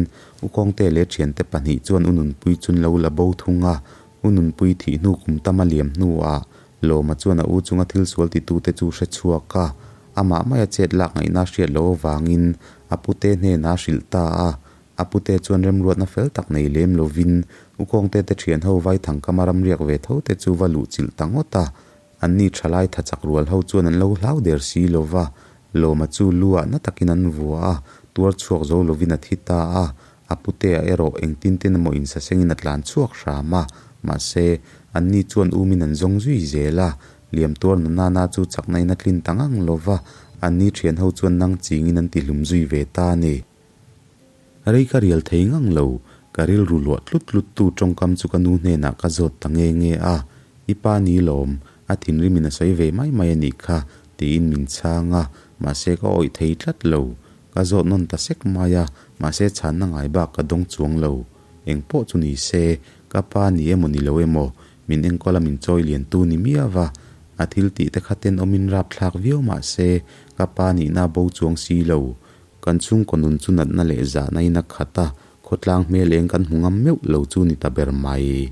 u Kawngte leh thiante pahnih chuan u Nunpui chun lo la bo thung a, u Nunpui thih hnu kum tam a liam hnuah Lawma chuan a u chunga thil sual titute chu hre chhuak a, amah maia chet lak ngaihna hriat loh avangin a pute hnenah a hrilh ta a. A pute chuan remruatna fel tak nei lem lovin u Kawngte te thian ho Vaithangkama ramriak ve tho te chu va luh chilh ta ngawt a. Anni thalai tha chak rual ho chuan an lo hlau der si lova, Lawma chu lu ah na takin an vua a, tuar chhuak zo lovin a thi ta a. A putea erawh engtin ten emaw insasengin a tlan chhuak hram a, mahse, anni chuan umin an zawng zui zel a, liam tuar na nana chu chakna in a tlin ta ngang lo va, anni thian ho chuan nang chingin an tihlum zui ve ta a ni. Rei ka rial thei ngang lo, ka rilru luah tlut tlut tu tawngkam chu ka nu hnenah ka zawt ta nge nge a, I pa ni lawm, a thinrimin a sawi ve mai mai a nih kha, tiin min chhang a, mahse ka awih thei tlat lo. Ka zawt nawn ta sek mai a, mahse chhanna ngai bak ka dawng chuang lo. Eng pawh chu ni se, ka pa ni emaw ni lo emaw, min enkawl a min chawi lian tu ni miau va. A thil tih te kha tenawmin rapthlak viau mah se, ka pa nihna bo chuang si lo. Kan chhungkaw nun chu natna leh zahna in a khat a, khawtlang hmel eng kan hmu ngam meuh lo chu ni ta ber mai.